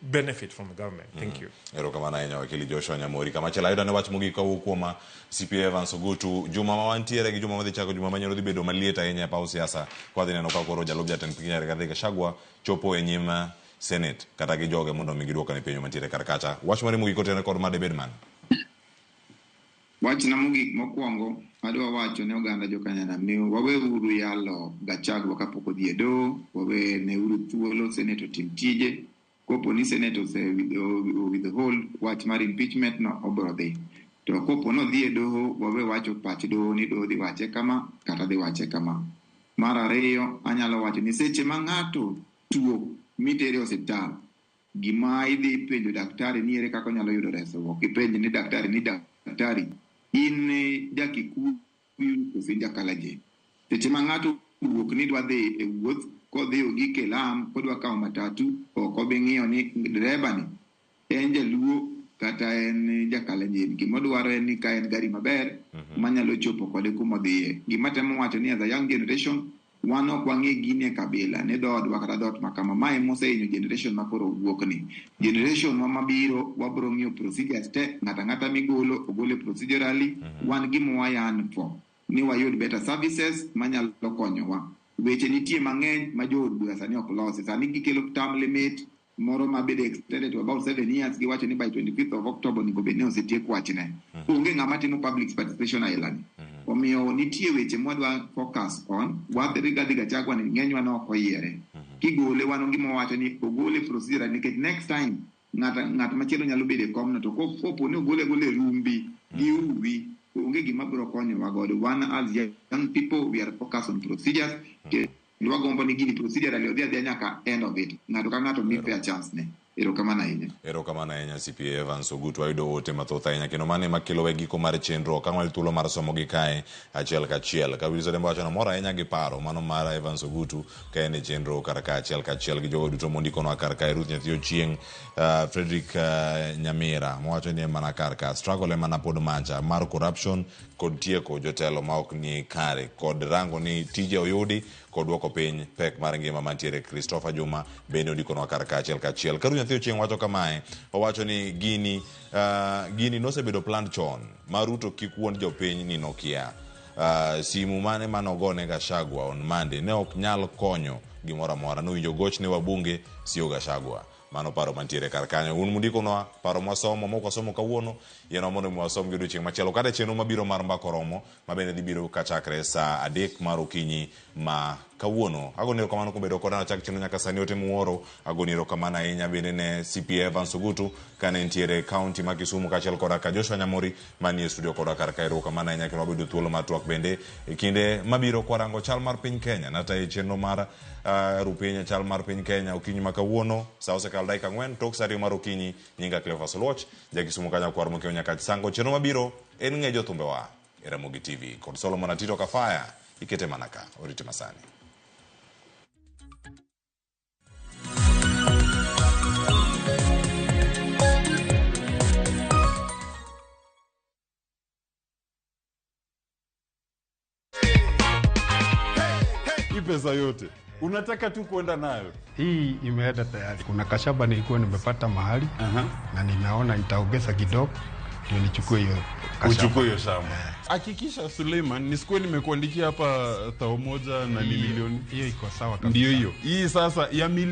benefit from the government. Thank you. Erokamano ahinya, wakili Joshua Nyamori. Kamachielo ayudo ne wach mogik kawuok kuom CPA Evans Ogutu. Juma ma wantiere gi juma madhi chako juma manyien dhi bedo maliet ahinya e paw siasa ka wadhi neno ka koro jalup jatend piny Rigathi Gachagua chopo e nyim Senate kata gi joge mondo mi giduokane penjo mantiere kar kacha. Wach mari mogik kotenore kod ma debed mane? Wachna mogik mokwongo adwa wacho ne oganda jokanyanam ni waweuru yalo Gachagua kapok odhi e doho, wawe neuru thuolo Senate otim tije. Kopo ni Senate ose withhold wach mar impeachment no, obro dhi. To kopo nodhi e doho, wawe wacho pach doho ni doho dhi wache kama kata dhi wache kama. Mar ariyo, anyalo wacho ni seche ma ng'ato tuo mitere e osiptal, gima idhi penjo daktari ni ere kaka onyalo yudo resruok. Ipenj ni daktari ni daktari, in ja-Kikuyu koso in ja-Kalenjin? Seche ma ng'ato owuok ni dwa dhi e wuoth, kodhi ogik e lam, kodwa kawo matatu, ok obi ng'iyo ni dereba ni en jaluo kata en ja-Kalenjin. Gimodwaro en ni ka en gari maber manyalo chopo kode kumodhiye. Gima temo wacho ni as a young generation, wan ok wang'e gini e kabila ni dhoodwa kata dhoot ma kama. Ma emosehinyo generation ma koro wuok ni. Generation wa mabiro wabro ng'iyo procedures te, ng'ato ang'ata migolo ogole procedurally. Wan gima wa yearn for ni wayud better services manyalo konyowa. Weche nitie mang'eny ma jood bura sani ok losi. Sani gikelo term limit moro ma bede extended to about 7 years. Giwacho ni by 25th of October onego bed ni osetiek wachne. Onge ng'ama timo public participation aila ni. Omiyo nitie weche mwadwa focus on. Wadhi Rigathi Gachagua ni ng'enywa ne ok oyiere. Kigole wan gima wawacho ni ogole procedure nikech next time ng'at machielo nyalo bedo e komno, to kopo ni ogole agola e rumbi gi uwi, onge gima biro konyowa godo. Wan as young people, we are focused on procedures kendo wagombo ni gini procedurally odhi adhiya nyaka end of it. Ng'ato ka ng'ato mi fair chance ne. Erokamano ahinya. Erokamano ahinya, CPA Evans Ogutu. Ayudo ote mathoth ahinya kendo mano ema kelo e giko mar chenro. Ok ang' thuolo mar somogi kae achiel kachiel. Ka Wilson Odembo wacho nomor ahinya gi paro mano mar Evans Ogutu ka en e chenro kar ka achiel kachiel gi jogo duto mondikonwa kar kae. Ruth Nyathi Ochieng', Frederick Nyamira mowacho ni en mana kar ka struggle ema na pod macha mar corruption kod tieko jotelo ma ok ni kare kod rango ni tije oyudi kod duoko piny pek mar ngima mantiere. Christopher Juma bende ondikonwa kar ka achiel kachiel. Karu Nyathi Ochieng' wacho kamae, owacho ni gini nosebedo planned chon ma Ruto kik wuond jopiny ni nokia. Simu mane manogone Gachagua on Monday ne ok nyal konyo gimoro amora. Nowinjo goch ne wabunge sio Gachagua. Mano paro mantiere kar kanyo. Un mundikonwa paro mwasomo mok wasomo kawuono, yienwa mondo mi wasom gi odiochieng' machielo kata e chenro mabiro mar Mbaka Oromo ma bende dhi biro kachakre saa 3 mar okinyi ma kawuono. Agoni erokamano kuom bedo koda chak chenro nyaka sani ote muoro. Agoni erokamano ahinya bende ne CPA Evans Ogutu kane nitiere county ma Kisumu kaachiel koda ka Joshua Nyamori manie studio koda kar ka. Erokamano ahinya kendo wabedo thuolo mar twak bende e kinde mabiro kwarango chal mar piny Kenya. Natayo chenro mar rupiny chal mar piny Kenya okinyi ma kawuono sa osekalo dakika 4 tok sa 2 mar okinyi. Nyinga Cleophas Oluoch, ja Kisumu kanyo kwar mokiewo nyaka Sango. Chenro mabiro en ng'e jothumbewa e Ramogi TV kod Solomon Atito Kafaya ikete mana ka orite masani. Hii pesa yote unataka tu kuenda nayo? Hii imeenda tayari. Kuna kashamba nilikuwa nimepata mahali na ninaona nitaongeza kidogo ndio nichukue hiyo kashamba. Uchukue hiyo shamba. Hakikisha Suleiman, nisikuwe nimekuandikia hapa 1,000 na ni milioni. Hiyo iko sawa kabisa. Ndio hiyo. Hii sasa ya milioni